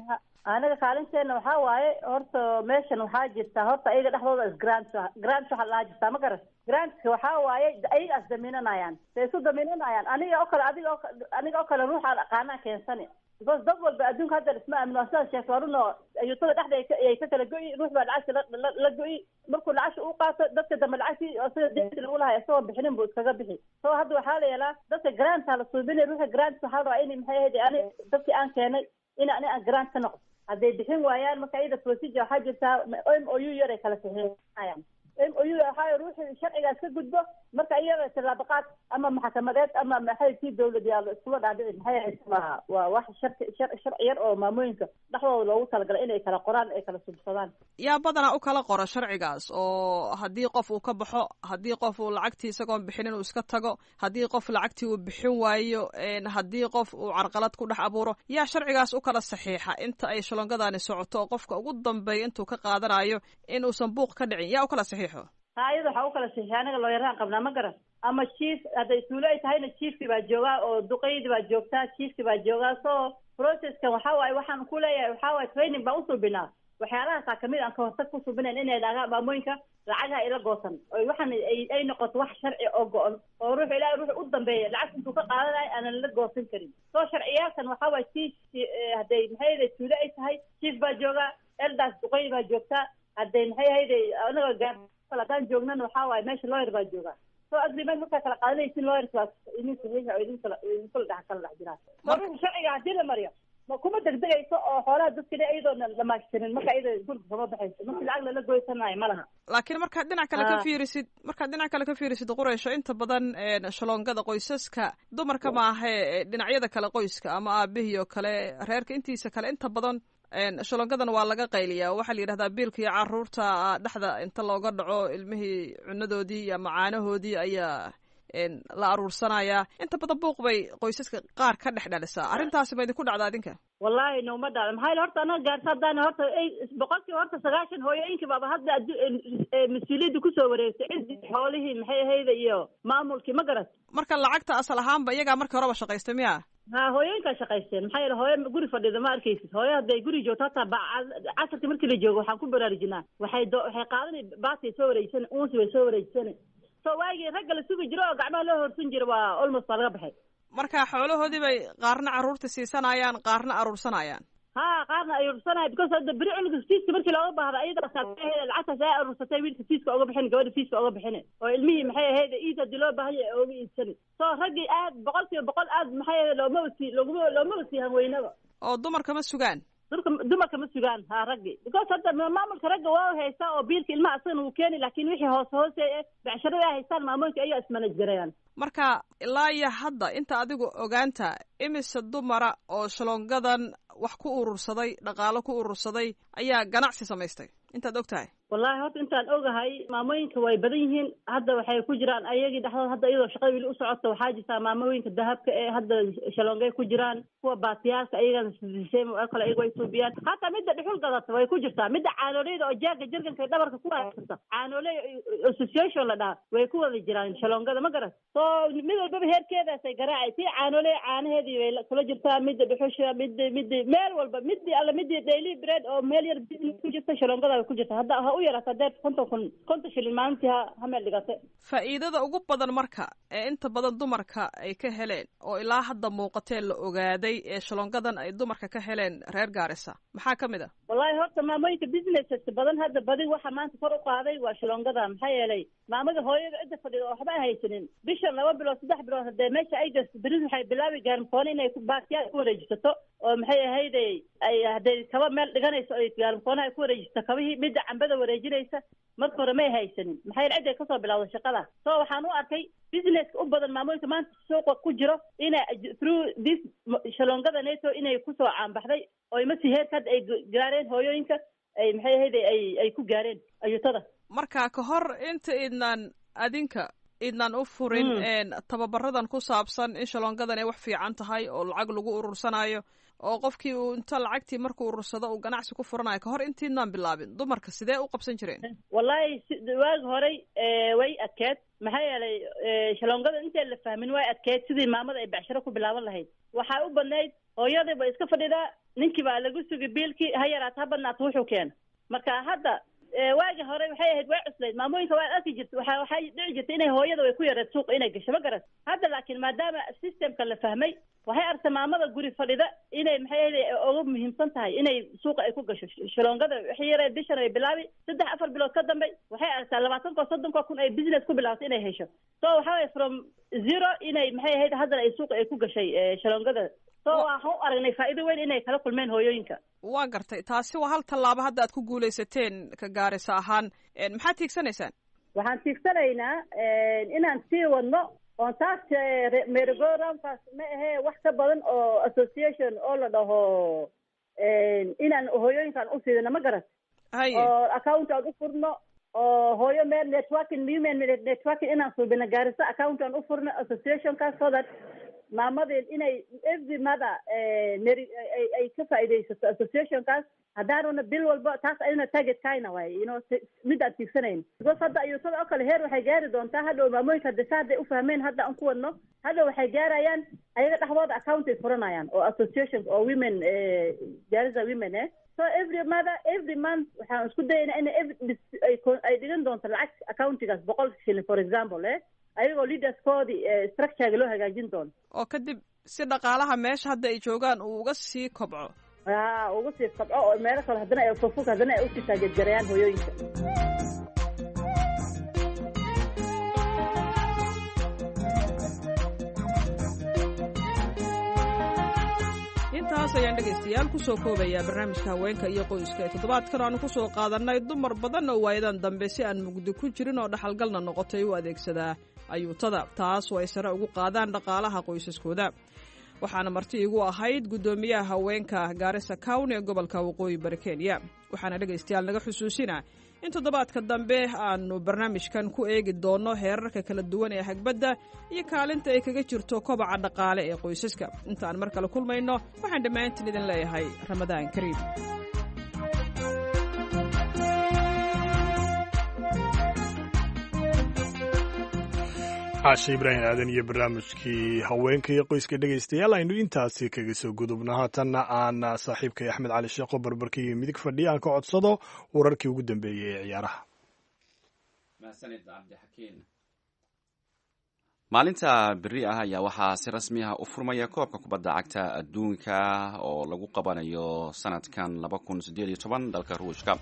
Aniga kaalinteena waxaa waaye horta meeshan waxaa jirta horta ayaga dhexdooda is grant grant waxaa lahaa jirtaa, ma garat. Grantka waxaa waaye ayaga is damiinanayaan, say isu damiinanayaan. Aniga oo kale, adiga oo aniga oo kale ruuxaan aqaanaa keensani, because dad walba adduunka hadda isma aamin. Waa sidaas sheegtay, waa run oo ayuutada dhexda ay ka kala go'i, ruux baa lacagta la go'i. Markuu lacagta u qaato dadka dambe lacagtii oo sida deynta lagu lahay isagoo bixinin buu iskaga bixi. So hadda waxaa la yeelaa dadka granta la suubinay, ruuxa grant waxaa la rabaa in maxay ahayd ani dadkii aan keenay in ani aan grant ka noqdo. Hadday bixin waayaan, marka iyada procedure waxaa jirtaa MOU yar ay kala saxiixayaan. MOU waxaa ruuxii sharcigaas ka gudbo, marka iyada tallaabaqaad ama maxkamadeed ama maxay tii dowlad yaalo iskula dhaadhici. Maxay ahayd, waa wax sharci sharci yar oo maamooyinka dhexdooda loogu talagalay inay kala qoraan, ay kala subsadaan. Yaa badanaa u kala qora sharcigaas, oo haddii qof uu ka baxo, haddii qof uu lacagtii isagoon bixin inuu iska tago, haddii qof lacagtii uu bixin waayo, haddii qof uu carqalad ku dhex abuuro, yaa sharcigaas u kala saxiixa inta ay shalongadaani socoto, oo qofka ugu dambeeya intuu ka qaadanayo inuusan buuq ka dhicin, yaa u kala saxiixo? Ha, iyada waxaa u kala saxiixa anaga looyaraan qabnaa, ma garan, ama chief hadday tuulo ay tahayna chiefki baa joogaa, oo duqeydii baa joogtaa, chiefki baa joogaa. So processkan waxaa waaye, waxaan ku leeyahay waxaa waaye training baan usuubinaa, waxyaalahaasaa kamid aan kahortag ku suubinayn inay dhagaan maamooyinka lacagaha ila goosan, oo waxaan ay noqoto wax sharci oo go-on, oo ruux ilaa ruux u dambeeya lacag intuu ka qaadanayo aanan la goosan karin. So sharciyaalkan waxaa waaye chief, hadday maxay ahayd tuulo ay tahay, chief baa joogaa, elders duqeyd baa joogtaa. Hadday maxay ahayd anaga gaar haddaan joognana waxaa waaye meesha lawyer baa joogaa. So agreement markaa kala qaadanaysin, lawyers baa idin saxiixa oo idinkala idinkula dhex kala dhex jiraa. So ruuxa sharciga haddii la mariyo ma kuma degdegayso oo xoolaha dadkina iyadoona dhamaashtirin marka iyada guriga kama baxayso, marki lacag lala goysanayo ma laha. Laakiin markaad dhinac kale ka fiirisid, markaad dhinac kale ka fiirisid, Quraysho, inta badan shaloongada qoysaska dumarka maahe, dhinacyada kale qoyska ama aabihii oo kale, reerka intiisa kale, inta badan shalongadan waa laga qayliyaa. Waxaa la yidhahdaa biilka iyo caruurta dhexda inta looga dhaco, ilmihii cunadoodii ama caanahoodii ayaa la aruursanayaa. Inta badan buuq bay qoysaska qaar ka dhex dhalisaa. Arrintaasi ma idinku dhacda adinka? Wallahi nooma dhacdo. Maxaa yeele horta anaga gaarsa haddaan horta 90% hooyooyinkii baaba hadda mas-uuliyadda kusoo wareegtay, ciddii xoolihii maxay ahayda iyo maamulkii, ma garat. Marka lacagta asal ahaanba iyagaa markii horeba shaqaystay miya? Ha, hooyooyinkaa shaqaysteen. Maxaa yeele hooyo guri fadhida ma arkaysid. Hooyo hadday guri joogto, hataa ba casarkii markii la joogo waxaan ku baraarujinaa, waxay do waxay qaadanay baatay soo wareejisana, uunsi way soo wareejisana. So waagii ragga la sugi jiro oo gacmaha loo horsan jiro waa almost waa laga baxay. Marka xoolahoodii bay qaarna carruurta siisanayaan, qaarna aruursanayaan. Ha, qaarna ay urursanaya, because hadda beri cunuga fiiska markii looga baahda ayadaas lacagtaas ay aruursatay wiilka fiiska oga bixin, gabadha fiiska oga bixin, oo ilmihii maxay ahayd iid haddii loo baahan yahay oga iibsani. So raggii aad 100% aad maxay ahayd looma sii loguma loomaba sii hanweynaba. Oo dumarka ma sugaan? Dumarka ma sugaan, ha, raggii, because hadda maamulka ragga waa haystaa oo biilka ilmaha asagana wuu keeni, laakiin wixii hoose hoose becsharada ay haystaan maamooyinka ayaa ismanage garayaan. Marka ilaa iyo hadda inta adigu ogaanta, imise dumara oo shalongadan wax ku urursaday, dhaqaalo ku urursaday, ayaa ganacsi samaystay intaad og tahay? Wallahi horta intaan ogahay maamooyinka way badan yihiin. Hadda waxay ku jiraan ayagii dhexdood, hadda iyadoo shaqada weli u socota waxaa jirtaa maamooyinka dahabka ee hadda shalongay ku jiraan, kuwa baatiyaalka ayagana same oo kale ayaga way suubiyaan, hataa midda dhuxul gadata way ku jirtaa, midda caanooleyda oo jaaga jarganka dhabarka ku haysata, caanooley association la dhaha, way ku wada jiraan shalongada, ma garat. So mid walbaba heerkeedaasay garaacay. Tii caanooley caanaheedii bay kula jirtaa, midda dhuxusha, midda meel walba, midii alla midii daily bread oo meel yar business ku jirta shalongada way ku jirta. Hadda ha u yaraata deer 50,000, 50 shilin maalintii ha meel dhigate. Faa'iidada ugu badan marka ee inta badan dumarka ay ka heleen oo ilaa hadda muuqatee la ogaaday ee shalongadan ay dumarka ka heleen reer Gaarisa maxaa ka mid a? Wallahi horta maamooyinka businesses badan hadda badi waxa maanta kor u qaaday waa shalongada. Maxaa yeelay maamada hooyada cidda fadhida oo waxba aan haysanin, bishan 2 bilood 3 bilood hadee meesha ay gasto, beris waxay bilaabi gaarmkoona inay baatiyaal ku wareejisato, oo maxay ahayd ay hadday kaba meel dhiganayso ay gaarmkoonaha ay ku wareejisato kabihii. Midda cambada wareejinaysa marka hore may haysanin, maxaa yeele cidday kasoo bilawda shaqada. So waxaan u arkay businesska u badan maamooyinka maanta suuqa ku jiro inay through this shalongada neto inay kusoo caanbaxday, oo imasi heerka hadda ay gaareen hooyooyinka ay maxay ahayd ay ku gaareen ayuutada. Marka ka hor inta idnaan adinka idnaan u furin tababaradan ku saabsan in shalongadan ay wax fiican tahay oo lacag lagu urursanayo, oo qofkii uu inta lacagtii markuu urursado uu ganacsi ku furanayo, ka hor intiidnaan bilaabin dumarka sidee u qabsan jireen? Wallahi waagi horey way adkeed. Maxaa yeelay shalongada intaan la fahmin way adkeed sidii maamada ay becsharo ku bilaaban lahayd. Waxaa u badnayd hooyadii ba iska fadhidaa, ninkii baa lagu sugi biilkii, ha yaraata ha badnaata wuxuu keena. Marka hadda waagi hore waxay ahayd way cuslayd maamooyinka, waa arki jirta, waxa waxay dhici jirtay inay hooyada way ku yareed suuqa inay gasho, ma garat. Hadda laakiin maadaama systemka la fahmay, waxay aragtay maamada guri fadhida inay maxay ahayd uga muhiimsan tahay inay suuqa ay ku gasho shalongada. Waxay yareed bishan ay bilaabi, 3-4 bilood ka dambe waxay aragtaa 20 ko 30 ko kun ay business ku bilaabtay inay hesho. So waxa waye from zero inay maxay ahayd haddana ay suuqa ay ku gashay shalongada. So waxaan u aragnay faa'iido weyn inay kala kulmeen hooyooyinka. Waa gartay, taasi waa hal tallaabo hadda aad ku guulaysateen ka Gaarisa ahaan. Maxaad tiigsanaysaan? Waxaan tiigsanaynaa inaan sii wadno oon taas merry-go-roundkaas ma ahee, wax ka badan oo association oo la dhaho inaan hooyooyinkaan u siidino, ma garat, oo account aan u furno oo hooyo meel networking, women networking inaan suubino Gaarisa, account aan u furno associationkaas, so that maamadeen inay every mother ay ka faa'iidaysato associationkaas. Haddaanuna bil walba taas ayadana targetkayna waay, mid aan tiigsanayn, because hadda ayuutada oo kale heer waxay gaari doontaa hadhow. Maamooyinka hadda sa hadday u fahmeen hadda aan ku wadno, hadhow waxay gaarayaan ayaga dhexdooda account ay furanayaan oo association oo women, Gaarisa women So every mother every month waxaan isku dayaynaa in ay dhigan doonto lacag accountigaas, 100 shilin for example, ayagoo leaderskoodii structurega loo hagaajin doono. Oo kadib si dhaqaalaha meesha hadda ay joogaan uu uga sii kobco. Ha, uga sii kobco oo meelo kale haddana ay fofog, haddana ay usii taageergarayaan hooyooyinka. Intaas ayaan dhegaystayaal ku soo koobayaa barnaamijka haweenka iyo qoyska ee toddobaadkan aanu ku soo qaadannay dumar badan oo waayadan dambe si aan mugdi ku jirin oo dhaxalgalna noqotay u adeegsadaa ayuutada, taas oo ay sare ugu qaadaan dhaqaalaha qoysaskooda. Waxaana marti igu ahayd guddoomiyaha haweenka Gaarisa County ee gobolka Waqooyi Bari Kenya. Waxaana dhegaystayaal naga xusuusinaa in toddobaadka dambe aanu barnaamijkan ku eegi doonno heerarka kala duwan ee hagbadda iyo kaalinta ay kaga jirto kobaca dhaqaale ee qoysaska. Intaan mar kale kulmayno, waxaan dhammaantiin idin leeyahay Ramadaan kariim. Caashe Ibraahim Aadan iyo barnaamijkii haweenka iyo qoyska dhegaystayaal aynu intaasi kaga soo gudubno. Haatanna aan saaxiibkay Axmed Cali Sheekho barbarka iyo midig fadhiya aan ka codsado wararkii ugu dambeeyey ee ciyaaraha. Maalinta beri ah ayaa waxaa si rasmi ah u furmaya koobka kubadda cagta adduunka oo lagu qabanayo sanadkan 2018 dalka Ruushka,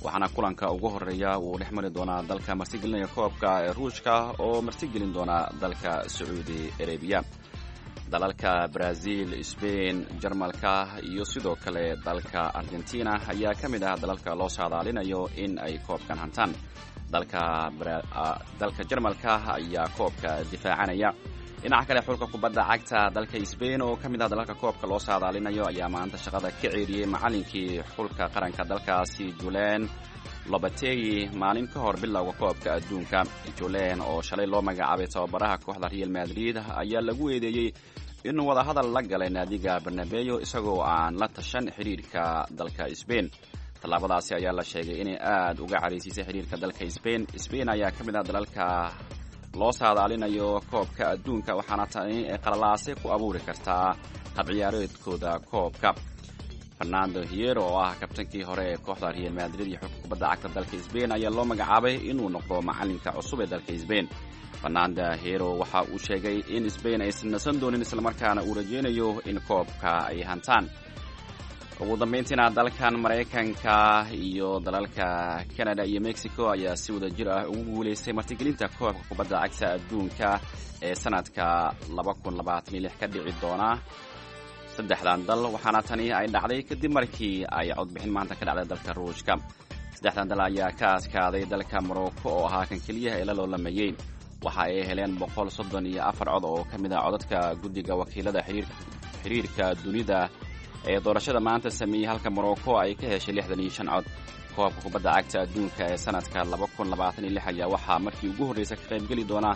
waxaana kulanka ugu horeeya uu dhex mari doonaa dalka martigelinaya koobka ee Ruushka oo martigelin doona dalka Sacuudi Arabiya. Dalalka Brazil, Spain, Jarmalka iyo sidoo kale dalka Argentina ayaa ka mid ah dalalka loo saadaalinayo in ay koobkan hantaan. Dalka Jarmalka ayaa koobka difaacanaya. Dhinaca kale, xulka kubadda cagta dalka Spain oo ka mid ah dalalka koobka loo saadaalinayo ayaa maanta shaqada ka ceeriyey macallinkii xulka qaranka dalkaasi, Julen Lopetegui, maalin ka hor bilowga koobka adduunka. Julen oo shalay loo magacaabay tababaraha kooxda Real Madrid ayaa lagu eedeeyey inuu wadahadal la galay naadiga Bernabeu isagoo aan la tashan xiriirka dalka Spain. Tallaabadaasi ayaa la sheegay inay aad uga caraysiisay xiriirka dalka Spain. Spain ayaa ka mid ah dalalka loo saadaalinayo koobka adduunka, waxaana tani ay qalalaase ku abuuri kartaa habciyaareedkooda koobka. Fernando Hierro oo ah kabtankii hore ee kooxda Real Madrid iyo xulka kubadda cagta dalka Spain ayaa loo magacaabay inuu noqdo macalinka cusub ee dalka Spain. Fernando Hierro waxa uu sheegay in Spain aysan nasan doonin, islamarkaana uu rajeynayo in koobka ay hantaan. Ugu dambeyntiina, dalkan Maraykanka iyo dalalka Canada iyo Mexico ayaa si wada jir ah ugu guulaystay martigelinta koobka kubadda cagta adduunka ee sanadka ka dhici doona saddexdan dal, waxaana tani ay dhacday kadib markii ay codbixin maanta ka dhacday dalka Ruushka. Saddexdan dal ayaa ka adkaaday dalka Morocco oo ahaa kan keliyaha ee la loolamayey. Waxa ay heleen 134 cod oo ka mid ah codadka guddiga wakiilada xiriirka dunida ee doorashada maanta sameeyey, halka Morocco ay ka heshay 65 cod. Koobka kubadda cagta adduunka ee sanadka ayaa waxaa markii ugu horreysa ka qaybgeli doona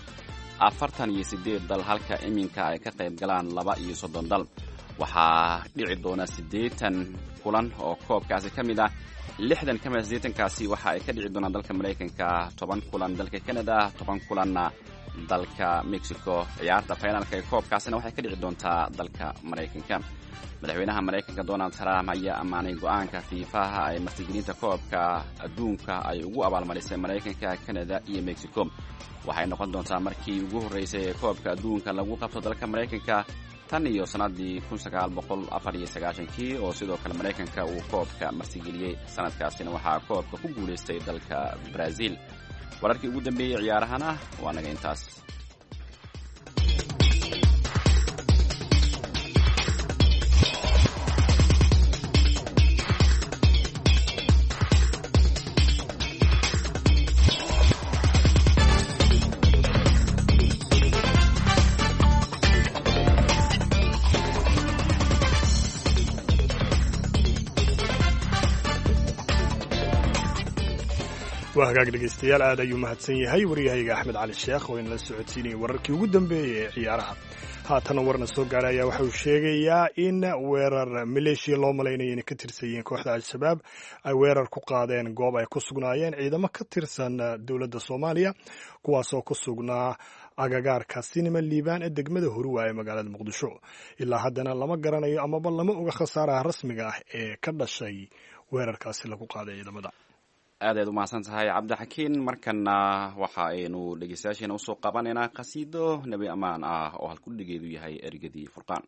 48 dal, halka iminka ay ka qayb galaan 32 dal. Waxaa dhici doona 80 kulan oo koobkaasi ka mid ah. 60 ka mid a 80-kaasi waxa ay ka dhici doonaan dalka Maraykanka, 10 kulan dalka Canada, 10 kulanna dalka Mexico. Ciyaarta finalka ee koobkaasina waxay ka dhici doontaa dalka Maraykanka. Madaxweynaha Maraykanka Donald Trump ayaa ammaanay go-aanka Fiifaha ay martigelinta koobka adduunka ay ugu abaalmarisay Maraykanka, Canada iyo Mexico. Waxay noqon doontaa markii ugu horreysay ee koobka adduunka lagu qabto dalka Maraykanka tan iyo sannaddii kii oo sidoo kale Maraykanka uu koobka martigeliyey. Sanadkaasina waxaa koobka ku guulaystay dalka Brazil. Wararkii ugu dambeeyey ciyaarahana waa naga intaas. Waa hagaag dhegaystayaal, aad ayuu mahadsan yahay waryahayga Axmed Cali Sheekh oo inala socodsiinayay wararkii ugu dambeeyey ee ciyaaraha. Haatana warna soo gaaray ayaa waxa uu sheegayaa in weerar maleeshiya loo malaynaya inay ka tirsan yihiin kooxda Al-Shabaab ay weerar ku qaadeen goob ay ku sugnaayeen ciidamo ka tirsan dowladda Soomaaliya, kuwaasoo ku sugnaa agagaarka Sinima Liibaan ee degmada Huruwa ee magaalada Muqdisho. Ilaa haddana lama garanayo amaba lama oga khasaaraha rasmiga ah ee ka dhashay weerarkaasi lagu qaaday ciidamada. Aad ayaad umahadsan tahay, Cabdixakiin. Markana waxa aynu dhegeystayaasheena usoo qabanaynaa qasiido nebi ammaan ah oo halkudhigeedu yahay Ergadii Furqaan.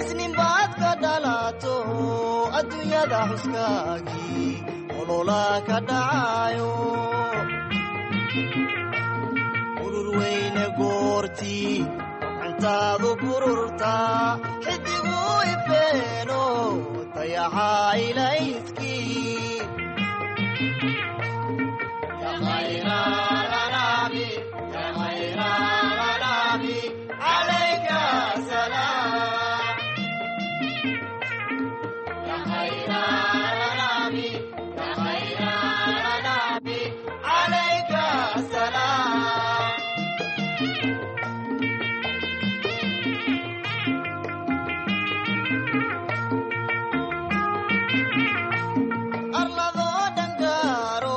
Isninbaad ka dhalato adduunyada xuskaagii olola ka dhacayo, urur weyne goortii gacantaadu bururtaa, xidigu ifeeno dayaxa ilayskii. Arladoo dhangaaro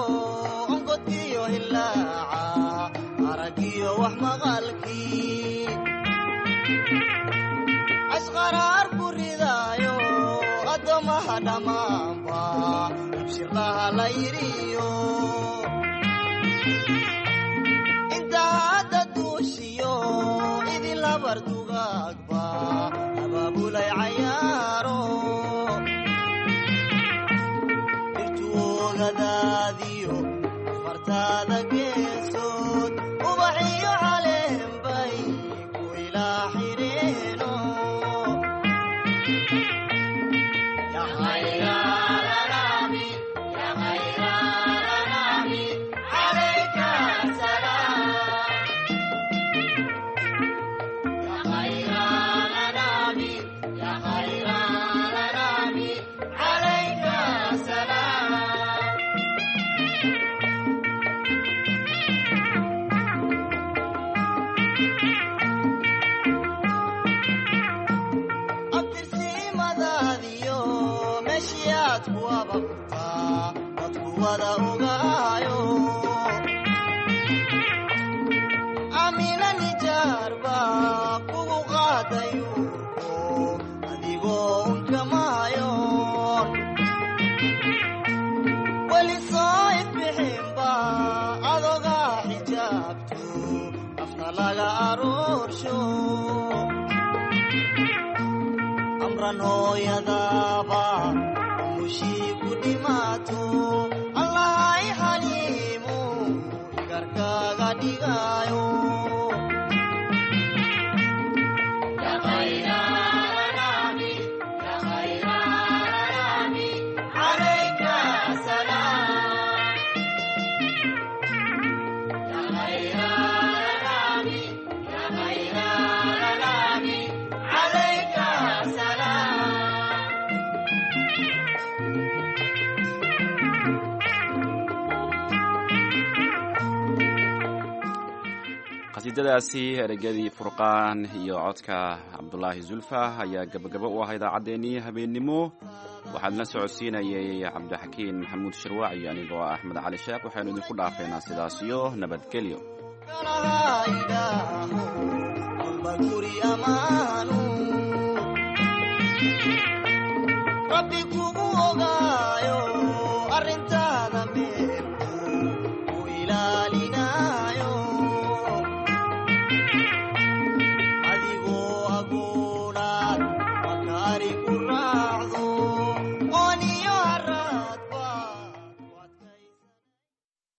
ongodkiyo hilaaca, aragiyo wax maqalkii ashqaraar ku ridaayo, addoommaha dhammaanba abshirlaha la yidhiyo. Inta hadda duushiyo idin labar dugaagba abaabulay cayaaro, dhirtuogadaadiyo afartaada geesood ubaxiyo caleenbay ku ilaa xireeno. Abtirsimadaadiyo meeshiyaad ku ababtaa dadku wada ogaayo, amina nijaarba kugu qaadayuurko adigoo unkamaayoon weli soo ifbixinba adogaa xijaabto afna laga aroorsho. Amran hooyadaaba mushii ku dhimaato, Allahay xaliimu igarkaaga dhigaayo. Qasiidadaasi Eregadii Furqaan iyo codka Cabdulaahi Zulfa ayaa gabagaba u ah idaacaddeenii habeennimo. Waxaad la socodsiinayay Cabdixakiin Maxamuud Shirwaac iyo anigoo ah Axmed Cali Sheekh. Waxaynu idinku dhaafeynaa sidaas iyo nabadgelyo. Rabbi kugu ogaa.